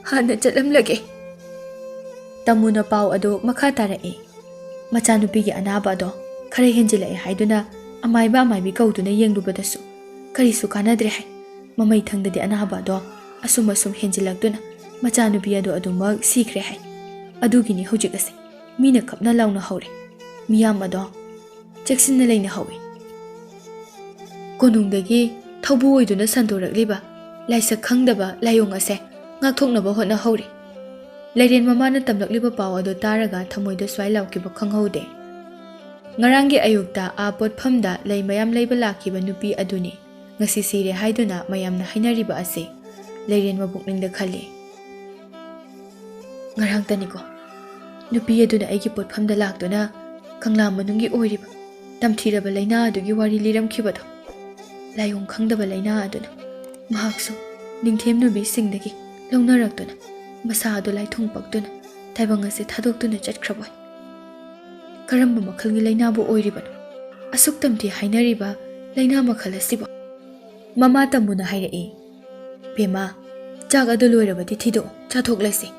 ꯍꯥꯟꯅ ꯆꯠꯂꯝꯂꯒꯦ꯫ ꯇꯥꯃꯨꯅ ꯄꯥꯎ ꯑꯗꯨ ꯃꯈꯥ ꯇꯥꯔꯛꯏ꯫ ꯃꯆꯥꯅꯨꯄꯤꯒꯤ ꯑꯅꯥꯕ ꯑꯗꯣ ꯈꯔ ꯍꯦꯟꯖꯤꯜꯂꯛꯑꯦ ꯍꯥꯏꯗꯨꯅ ꯑꯃꯥꯏꯕ ꯑꯃꯥꯏꯕꯤ ꯀꯧꯗꯨꯅ ꯌꯦꯡꯂꯨꯕꯗꯁꯨ ꯀꯔꯤꯁꯨ ꯀꯥꯟꯅꯗ꯭ꯔꯦ ꯍꯥꯏ꯫ ꯃꯃꯩ ꯊꯪꯗꯗꯤ ꯑꯅꯥꯕ ꯑꯗꯣ ꯑꯁꯨꯝ ꯑꯁꯨꯝ ꯍꯦꯟꯖꯤꯜꯂꯛꯇꯨꯅ ꯃꯆꯥꯅꯨꯄꯤ ꯑꯗꯣ ꯑꯗꯨꯃꯛ ꯁꯤꯈ꯭ꯔꯦ ꯍꯥꯏ꯫ ꯑꯗꯨꯒꯤꯅꯤ ꯍꯧꯖꯤꯛ ꯑꯁꯦ ꯃꯤꯅ ꯀꯞꯅ ꯂꯥꯎꯅ ꯍꯧꯔꯦ꯫ ꯃꯤꯌꯥꯝ ꯑꯗꯣ ꯆꯦꯛꯁꯤꯟꯅ ꯂꯩꯅꯍꯧꯏ꯫ ꯀꯣꯅꯨꯡꯗꯒꯤ ꯊꯧꯕꯨ ꯑꯣꯏꯗꯨꯅ ꯁꯟꯗꯣꯔꯛꯂꯤꯕ ꯂꯥꯏꯁꯛ ꯈꯪꯗꯕ ꯂꯥꯏꯑꯣꯡ ꯑꯁꯦ ꯉꯥꯛꯊꯣꯛꯅꯕ ꯍꯣꯠꯅꯍꯧꯔꯤ꯫ ꯂꯩꯔꯦꯟ ꯃꯃꯥꯅ ꯇꯝꯂꯛꯂꯤꯕ ꯄꯥꯎ ꯑꯗꯨ ꯇꯥꯔꯒ ꯊꯃꯣꯏꯗ ꯁ꯭ꯋꯥꯏ ꯂꯥꯎꯈꯤꯕ ꯈꯪꯍꯧꯗꯦ꯫ ꯉꯔꯥꯡꯒꯤ ꯑꯌꯨꯛꯇ ꯑꯥ ꯄꯣꯠꯐꯝꯗ ꯂꯩ ꯃꯌꯥꯝ ꯂꯩꯕ ꯂꯥꯛꯈꯤꯕ ꯅꯨꯄꯤ ꯑꯗꯨꯅꯤ ꯉꯁꯤ ꯁꯤꯔꯦ ꯍꯥꯏꯗꯨꯅ ꯃꯌꯥꯝꯅ ꯍꯥꯏꯅꯔꯤꯕ ꯑꯁꯤ ꯂꯩꯔꯦꯟ ꯃꯄꯨꯛꯅꯤꯡꯗ ꯈꯜꯂꯤ꯫ ꯉꯔꯥꯡꯇꯅꯤꯀꯣ ꯅꯨꯄꯤ ꯑꯗꯨꯅ ꯑꯩꯒꯤ ꯄꯣꯠꯐꯝꯗ ꯂꯥꯛꯇꯨꯅ ꯀꯪꯂꯥ ꯃꯅꯨꯡꯒꯤ ꯑꯣꯏꯔꯤꯕ ꯇꯝꯊꯤꯔꯕ ꯂꯥꯏꯅꯥ ꯑꯗꯨꯒꯤ ꯋꯥꯔꯤ ꯂꯤꯔꯝꯈꯤꯕꯗꯣ꯫ ꯂꯥꯏꯑꯣꯡ ꯈꯪꯗꯕ ꯂꯥꯏꯅꯥ ꯑꯗꯨꯅ ꯃꯍꯥꯛꯁꯨ ꯅꯤꯡꯊꯦꯝ ꯅꯨꯄꯤꯁꯤꯡꯗꯒꯤ ꯂꯧꯅꯔꯛꯇꯨꯅ ꯃꯁꯥ ꯑꯗꯨ ꯂꯥꯏꯊꯣꯡ ꯄꯛꯇꯨꯅ ꯇꯥꯏꯕꯪ ꯑꯁꯤ ꯊꯥꯗꯣꯛꯇꯨꯅ ꯆꯠꯈ꯭ꯔꯕꯣꯏ꯫ ꯀꯔꯝꯕ ꯃꯈꯜꯒꯤ ꯂꯥꯏꯅꯥꯕꯨ ꯑꯣꯏꯔꯤꯕꯅꯣ? ꯑꯁꯨꯛ ꯇꯝꯊꯤ ꯍꯥꯏꯅꯔꯤꯕ ꯂꯥꯏꯅꯥ ꯃꯈꯜ ꯑꯁꯤꯕꯨ? ꯃꯃꯥ ꯇꯝꯕꯨꯅ ꯍꯥꯏꯔꯛꯏ, "ꯕꯦꯝꯃ, ꯆꯥꯛ ꯑꯗꯨ ꯂꯣꯏꯔꯕꯗꯤ ꯊꯤꯗꯣꯛꯑꯣ, ꯆꯥꯊꯣꯛꯂꯁꯤ꯫"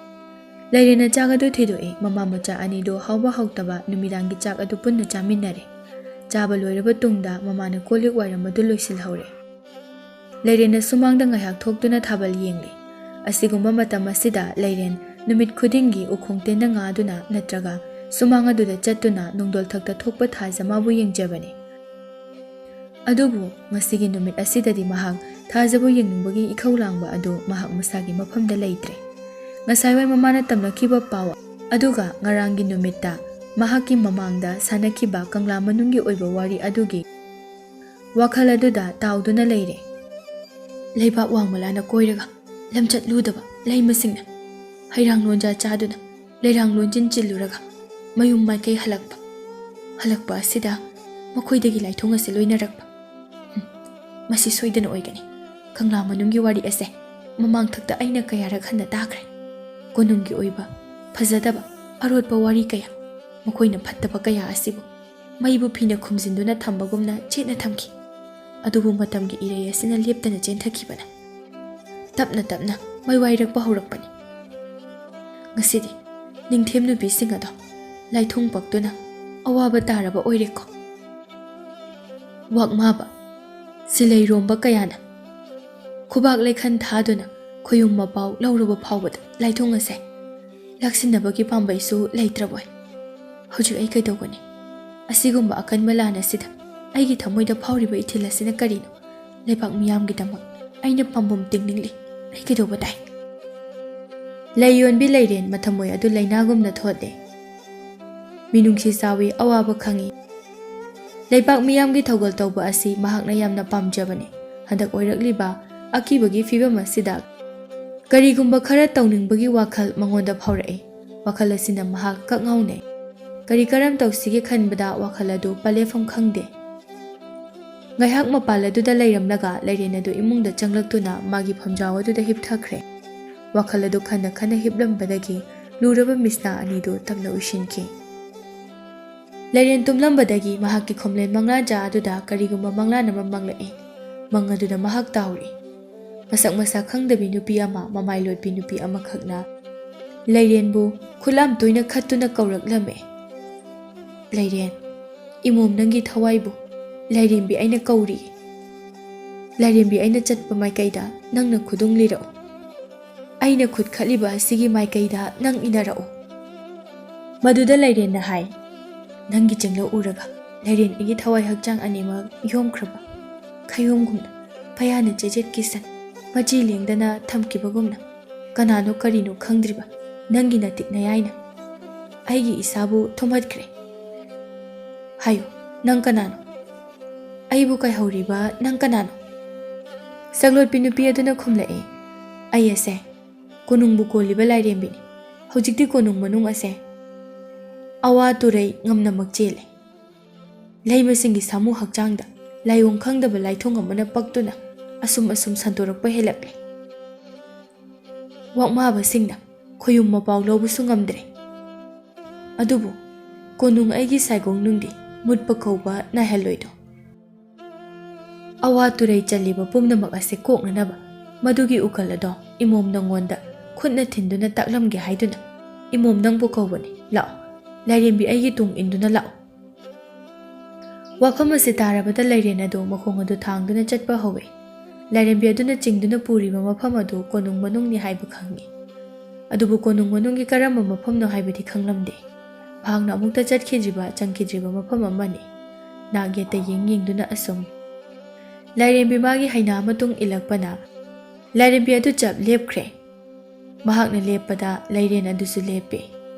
ꯂꯩꯔꯦꯅ ꯆꯥꯛ ꯑꯗꯨ ꯊꯤꯗꯣꯛꯏ꯫ ꯃꯃꯥ ꯃꯆꯥ ꯑꯅꯤꯗꯨ ꯍꯥꯎꯕ ꯍꯥꯎꯇꯕ ꯅꯨꯃꯤꯗꯥꯡꯒꯤ ꯆꯥꯛ ꯑꯗꯨ ꯄꯨꯟꯅ ꯆꯥꯃꯤꯟꯅꯔꯦ꯫ ꯆꯥꯕ ꯂꯣꯏꯔꯕ ꯇꯨꯡꯗ ꯃꯃꯥꯅ ꯀꯣꯜ ꯂꯤꯛ ꯋꯥꯏꯔꯝ ꯑꯗꯨ ꯂꯣꯏꯁꯤꯜꯍꯧꯔꯦ꯫ ꯂꯩꯔꯦꯅ ꯁꯨꯃꯥꯡꯗ ꯉꯥꯏꯍꯥꯛ ꯊꯣꯛꯇꯨꯅ ꯊꯥꯕꯜ ꯌꯦꯡꯂꯤ꯫ ꯑꯁꯤꯒꯨꯝꯕ ꯃꯇꯝ ꯑꯁꯤꯗ ꯂꯩꯔꯦꯟ ꯅꯨꯃꯤꯠ ꯈꯨꯗꯤꯡꯒꯤ ꯎꯈꯣꯡ ꯇꯦꯟꯗ ꯉꯥꯗꯨꯅ ꯅꯠꯇ꯭ꯔꯒ ꯁꯨꯃꯥꯡ ꯑꯗꯨꯗ ꯆꯠꯇꯨꯅ ꯅꯣꯡꯗꯣꯜ ꯊꯛꯇ ꯊꯣꯛꯄ ꯊꯥꯖ ꯃꯥꯕꯨ ꯌꯦꯡꯖꯕꯅꯤ꯫ ꯑꯗꯨꯕꯨ ꯉꯁꯤꯒꯤ ꯅꯨꯃꯤꯠ ꯑꯁꯤꯗꯗꯤ ꯃꯍꯥꯛ ꯊꯥꯖꯕꯨ ꯌꯦꯡꯅꯤꯡꯕꯒꯤ ꯏꯈꯧ ꯂꯥꯡꯕ ꯑꯗꯨ ꯃꯍꯥꯛ ꯃꯁꯥꯒꯤ ꯃꯐꯝꯗ ꯂꯩꯇ꯭ꯔꯦ꯫ ꯉꯁꯥꯏꯋꯥꯏ ꯃꯃꯥꯅ ꯇꯝꯂꯛꯈꯤꯕ ꯄꯥꯎ ꯑꯗꯨꯒ ꯉꯔꯥꯡꯒꯤ ꯅꯨꯃꯤꯠꯇ ꯃꯍꯥꯛꯀꯤ ꯃꯃꯥꯡꯗ ꯁꯥꯟꯅꯈꯤꯕ ꯀꯪꯂꯥ ꯃꯅꯨꯡꯒꯤ ꯑꯣꯏꯕ ꯋꯥꯔꯤ ꯑꯗꯨꯒꯤ ꯋꯥꯈꯜ ꯑꯗꯨꯗ ꯇꯥꯎꯗꯨꯅ ꯂꯩꯔꯦ꯫ ꯂꯩꯕꯥꯛ ꯋꯥꯡꯃ ꯂꯥꯅ ꯀꯣꯏꯔꯒ ꯂꯝꯆꯠ ꯂꯨꯗꯕ ꯂꯩꯃꯁꯤꯡꯅ ꯍꯩꯔꯥꯡ ꯂꯣꯟꯖꯥ ꯆꯥꯗꯨꯅ ꯂꯩꯔꯥꯡ ꯂꯣꯟꯖꯤꯟ ꯆꯤꯜꯂꯨꯔꯒ ꯃꯌꯨꯝ ꯃꯥꯏꯀꯩ ꯍꯜꯂꯛꯄ꯫ ꯍꯜꯂꯛꯄ ꯑꯁꯤꯗ ꯃꯈꯣꯏꯗꯒꯤ ꯂꯥꯏꯊꯣꯡ ꯑꯁꯤ ꯂꯣꯏꯅꯔꯛꯄ꯫ ꯍꯨꯝ, ꯃꯁꯤ ꯁꯣꯏꯗꯅ ꯑꯣꯏꯒꯅꯤ꯫ ꯀꯪꯂꯥ ꯃꯅꯨꯡꯒꯤ ꯋꯥꯔꯤ ꯑꯁꯦ ꯃꯃꯥꯡꯊꯛꯇ ꯑꯩꯅ ꯀꯌꯥꯔꯛ ꯍꯟꯅ ꯇꯥꯈ꯭ꯔꯦ꯫ ꯀꯣꯅꯨꯡꯒꯤ ꯑꯣꯏꯕ ꯐꯖꯗꯕ ꯑꯔꯣꯠꯄ ꯋꯥꯔꯤ ꯀꯌꯥ, ꯃꯈꯣꯏꯅ ꯐꯠꯇꯕ ꯀꯌꯥ ꯑꯁꯤꯕꯨ ꯃꯩꯕꯨ ꯐꯤꯅ ꯈꯨꯝꯖꯤꯟꯗꯨꯅ ꯊꯝꯕꯒꯨꯝꯅ ꯆꯦꯠꯅ ꯊꯝꯈꯤ꯫ ꯑꯗꯨꯕꯨ ꯃꯇꯝꯒꯤ ꯏꯔꯩ ꯑꯁꯤꯅ ꯂꯦꯞꯇꯅ ꯆꯦꯟꯊꯈꯤꯕꯅ ꯇꯞꯅ ꯇꯞꯅ ꯃꯩꯋꯥꯏꯔꯛꯄ ꯍꯧꯔꯛꯄꯅꯤ꯫ ꯉꯁꯤꯗꯤ ꯅꯤꯡꯊꯦꯝ ꯅꯨꯄꯤꯁꯤꯡ ꯑꯗꯣ ꯂꯥꯏꯊꯣꯡ ꯄꯛꯇꯨꯅ ꯑꯋꯥꯕ ꯇꯥꯔꯕ ꯑꯣꯏꯔꯦꯀꯣ꯫ ꯋꯥꯛꯃꯥꯕ, ꯁꯤꯂꯩꯔꯣꯝꯕ ꯀꯌꯥꯅ ꯈꯨꯕꯥꯛ ꯂꯩꯈꯟ ꯊꯥꯗꯨꯅ ꯈꯨꯌꯨꯝ ꯃꯄꯥꯎ ꯂꯧꯔꯕ ꯐꯥꯎꯕꯗ ꯂꯥꯏꯊꯣꯡ ꯑꯁꯦ ꯂꯥꯛꯁꯤꯟꯅꯕꯒꯤ ꯄꯥꯝꯕꯩꯁꯨ ꯂꯩꯇ꯭ꯔꯕꯣꯏ꯫ ꯍꯧꯖꯤꯛ ꯑꯩ ꯀꯩꯗꯧꯒꯅꯤ? ꯑꯁꯤꯒꯨꯝꯕ ꯑꯀꯟꯕ ꯂꯥꯟ ꯑꯁꯤꯗ ꯑꯩꯒꯤ ꯊꯃꯣꯏꯗ ꯐꯥꯎꯔꯤꯕ ꯏꯊꯤꯜ ꯑꯁꯤꯅ ꯀꯔꯤꯅꯣ? ꯂꯩꯕꯥꯛ ꯃꯤꯌꯥꯝꯒꯤꯗꯃꯛ ꯑꯩꯅ ꯄꯥꯝꯕꯣꯝ ꯇꯤꯡꯅꯤꯡꯂꯤ꯫ ꯑꯩ ꯀꯩꯗꯧꯕ ꯇꯥꯏ? ꯂꯩ ꯌꯣꯟꯕꯤ ꯂꯩꯔꯦꯟ ꯃꯊꯃꯣꯏ ꯑꯗꯨ ꯂꯩꯅꯥꯒꯨꯝꯅ ꯊꯣꯠꯂꯦ꯫ ꯃꯤꯅꯨꯡꯁꯤ ꯆꯥꯎꯏ, ꯑꯋꯥꯕ ꯈꯪꯏ꯫ ꯂꯩꯕꯥꯛ ꯃꯤꯌꯥꯝꯒꯤ ꯊꯧꯒꯜ ꯇꯧꯕ ꯑꯁꯤ ꯃꯍꯥꯛꯅ ꯌꯥꯝꯅ ꯄꯥꯝꯖꯕꯅꯤ꯫ ꯍꯟꯗꯛ ꯑꯣꯏꯔꯛꯂꯤꯕ ꯑꯀꯤꯕꯒꯤ ꯐꯤꯕꯝ ꯑꯁꯤꯗ ꯀꯔꯤꯒꯨꯝꯕ ꯈꯔ ꯇꯧꯅꯤꯡꯕꯒꯤ ꯋꯥꯈꯜ ꯃꯉꯣꯟꯗ ꯐꯥꯎꯔꯛꯏ꯫ ꯋꯥꯈꯜ ꯑꯁꯤꯅ ꯃꯍꯥꯛ ꯀꯛ ꯉꯥꯎꯅꯩ꯫ ꯀꯔꯤ ꯀꯔꯝ ꯇꯧꯁꯤꯒꯦ ꯈꯟꯕꯗ ꯋꯥꯈꯜ ꯑꯗꯨ ꯄꯂꯦꯐꯝ ꯈꯪꯗꯦ꯫ ꯉꯥꯏꯍꯥꯛ ꯃꯄꯥꯜ ꯑꯗꯨꯗ ꯂꯩꯔꯝꯂꯒ ꯂꯩꯔꯦꯟ ꯑꯗꯨ ꯏꯃꯨꯡꯗ ꯆꯪꯂꯛꯇꯨꯅ ꯃꯥꯒꯤ ꯐꯝꯖꯥꯎ ꯑꯗꯨꯗ ꯍꯤꯞꯊꯈ꯭ꯔꯦ꯫ ꯋꯥꯈꯜ ꯑꯗꯨ ꯈꯟꯅ ꯈꯟꯅ ꯍꯤꯞꯂꯝꯕꯗꯒꯤ ꯂꯨꯔꯕ ꯃꯤꯁꯅꯥ ꯑꯅꯤꯗꯨ ꯇꯞꯅ ꯎꯏꯁꯤꯟꯈꯤ꯫ ꯂꯩꯔꯦꯟ ꯇꯨꯝꯂꯝꯕꯗꯒꯤ ꯃꯍꯥꯛꯀꯤ ꯈꯣꯝꯂꯦꯟ ꯃꯪꯂꯥꯟꯖꯥ ꯑꯗꯨꯗ ꯀꯔꯤꯒꯨꯝꯕ ꯃꯪꯂꯥꯟ ꯑꯃ ꯃꯪꯂꯛꯏ꯫ ꯃꯪ ꯑꯗꯨꯗ ꯃꯍꯥꯛ ꯇꯥꯍꯧꯔꯤ꯫ ꯃꯁꯛ ꯃꯁꯥ ꯈꯪꯗꯕꯤ ꯅꯨꯄꯤ ꯑꯃ, ꯃꯃꯥꯏ ꯂꯣꯠꯄꯤ ꯅꯨꯄꯤ ꯑꯃꯈꯛꯅ ꯂꯩꯔꯦꯟꯕꯨ ꯈꯨꯠꯂꯥꯝ ꯇꯣꯏꯅ ꯈꯠꯇꯨꯅ ꯀꯧꯔꯛꯂꯝꯃꯤ꯫ "ꯂꯩꯔꯦꯟ, ꯏꯃꯣꯝ ꯅꯪꯒꯤ ꯊꯋꯥꯏꯕꯨ ꯂꯥꯏꯔꯦꯝꯕꯤ ꯑꯩꯅ ꯀꯧꯔꯤ꯫ ꯂꯥꯏꯔꯦꯝꯕꯤ ꯑꯩꯅ ꯆꯠꯄ ꯃꯥꯏꯀꯩꯗ ꯅꯪꯅ ꯈꯨꯗꯨꯡ ꯂꯤꯔꯛꯎ꯫ ꯑꯩꯅ ꯈꯨꯠ ꯈꯠꯂꯤꯕ ꯑꯁꯤꯒꯤ ꯃꯥꯏꯀꯩꯗ ꯅꯪ ꯏꯟꯅꯔꯛꯎ꯫" ꯃꯗꯨꯗ ꯂꯩꯔꯦꯟꯅ ꯍꯥꯏ, "ꯅꯪꯒꯤ ꯆꯤꯡꯂꯧ ꯎꯔꯒ ꯂꯩꯔꯦꯟ ꯑꯩꯒꯤ ꯊꯋꯥꯏ ꯍꯛꯆꯥꯡ ꯑꯅꯤꯃꯛ ꯌꯣꯝꯈ꯭ꯔꯕ ꯈꯌꯣꯝꯒꯨꯝꯅ, ꯄꯌꯥꯅ ꯆꯦꯖꯦꯠꯀꯤ ꯁꯟ ꯃꯆꯤ ꯂꯦꯡꯗꯅ ꯊꯝꯈꯤꯕꯒꯨꯝꯅ, ꯀꯅꯥꯅꯣ ꯀꯔꯤꯅꯣ ꯈꯪꯗ꯭ꯔꯤꯕ ꯅꯪꯒꯤ ꯅꯇꯤꯛ ꯅꯌꯥꯏꯅ ꯑꯩꯒꯤ ꯏꯁꯥꯕꯨ ꯊꯨꯝꯍꯠꯈ꯭ꯔꯦ꯫ ꯍꯥꯏꯌꯨ, ꯅꯪ ꯀꯅꯥꯅꯣ? ꯑꯩꯕꯨ ꯀꯥꯏꯍꯧꯔꯤꯕ ꯅꯪ ꯀꯅꯥꯅꯣ?" ꯁꯛꯂꯣꯠꯄꯤ ꯅꯨꯄꯤ ꯑꯗꯨꯅ ꯈꯨꯝꯂꯛꯏ, "ꯑꯩ ꯑꯁꯦ ꯀꯣꯅꯨꯡꯕꯨ ꯀꯣꯜꯂꯤꯕ ꯂꯥꯏꯔꯦꯝꯕꯤꯅꯤ꯫ ꯍꯧꯖꯤꯛꯇꯤ ꯀꯣꯅꯨꯡ ꯃꯅꯨꯡ ꯑꯁꯦ ꯑꯋꯥ ꯇꯨꯔꯩ ꯉꯝꯅꯃꯛ ꯆꯦꯜꯂꯦ꯫ ꯂꯩꯃꯁꯤꯡꯒꯤ ꯁꯥꯃꯨ ꯍꯛꯆꯥꯡꯗ ꯂꯥꯏꯑꯣꯡ ꯈꯪꯗꯕ ꯂꯥꯏꯊꯨꯡ ꯑꯃꯅ ꯄꯛꯇꯨꯅ ꯑꯁꯨꯝ ꯑꯁꯨꯝ ꯁꯟꯗꯣꯔꯛꯄ ꯍꯦꯜꯂꯛꯂꯦ꯫ ꯋꯥꯛꯃꯥꯕꯁꯤꯡꯅ ꯈꯣꯌꯨꯝ ꯃꯄꯥꯎ ꯂꯧꯕꯁꯨ ꯉꯝꯗ꯭ꯔꯦ꯫ ꯑꯗꯨꯕꯨ ꯀꯣꯅꯨꯡ ꯑꯩꯒꯤ ꯁꯥꯏꯒꯣꯡꯅꯨꯡꯗꯤ ꯃꯨꯠꯄ ꯀꯧꯕ ꯅꯥꯏꯍꯜꯂꯣꯏꯗꯣ꯫ ꯑꯋꯥ ꯇꯨꯔꯩ ꯆꯜꯂꯤꯕ ꯄꯨꯝꯅꯃꯛ ꯑꯁꯤ ꯀꯣꯛꯅꯅꯕ ꯃꯗꯨꯒꯤ ꯎꯀꯜ ꯑꯗꯣ ꯏꯃꯣꯝ ꯅꯪꯉꯣꯟꯗ ꯈꯨꯠꯅ ꯊꯤꯟꯗꯨꯅ ꯇꯥꯛꯂꯝꯒꯦ ꯍꯥꯏꯗꯨꯅ ꯏꯃꯣꯝ ꯅꯪꯕꯨ ꯀꯧꯕꯅꯤ꯫ ꯂꯥꯛꯑꯣ, ꯂꯥꯏꯔꯦꯝꯕꯤ ꯑꯩꯒꯤ ꯇꯨꯡ ꯏꯟꯗꯨꯅ ꯂꯥꯛꯑꯣ꯫" ꯋꯥꯐꯝ ꯑꯁꯤ ꯇꯥꯔꯕꯗ ꯂꯩꯔꯦꯟ ꯑꯗꯨ ꯃꯈꯣꯡ ꯑꯗꯨ ꯊꯥꯡꯗꯨꯅ ꯆꯠꯄ ꯍꯧꯏ꯫ ꯂꯥꯏꯔꯦꯝꯕꯤ ꯑꯗꯨꯅ ꯆꯤꯡꯗꯨꯅ ꯄꯨꯔꯤꯕ ꯃꯐꯝ ꯑꯗꯨ ꯀꯣꯅꯨꯡ ꯃꯅꯨꯡꯅꯤ ꯍꯥꯏꯕ ꯈꯪꯏ꯫ ꯑꯗꯨꯕꯨ ꯀꯣꯅꯨꯡ ꯃꯅꯨꯡꯒꯤ ꯀꯔꯝꯕ ꯃꯐꯝꯅꯣ ꯍꯥꯏꯕꯗꯤ ꯈꯪꯂꯝꯗꯦ꯫ ꯃꯍꯥꯛꯅ ꯑꯃꯨꯛꯇ ꯆꯠꯈꯤꯗ꯭ꯔꯤꯕ, ꯆꯪꯈꯤꯗ꯭ꯔꯤꯕ ꯃꯐꯝ ꯑꯃꯅꯤ꯫ ꯅꯥꯛ ꯌꯦꯠꯇ ꯌꯦꯡ ꯌꯦꯡꯗꯨꯅ ꯑꯁꯨꯝ ꯂꯥꯏꯔꯦꯝꯕꯤ ꯃꯥꯒꯤ ꯍꯩꯅꯥ ꯃꯇꯨꯡ ꯏꯜꯂꯛꯄꯅ ꯂꯥꯏꯔꯦꯝꯕꯤ ꯑꯗꯨ ꯆꯞ ꯂꯦꯞꯈ꯭ꯔꯦ꯫ ꯃꯍꯥꯛꯅ ꯂꯦꯞꯄꯗ ꯂꯩꯔꯦꯟ ꯑꯗꯨꯁꯨ ꯂꯦꯞꯄꯦ꯫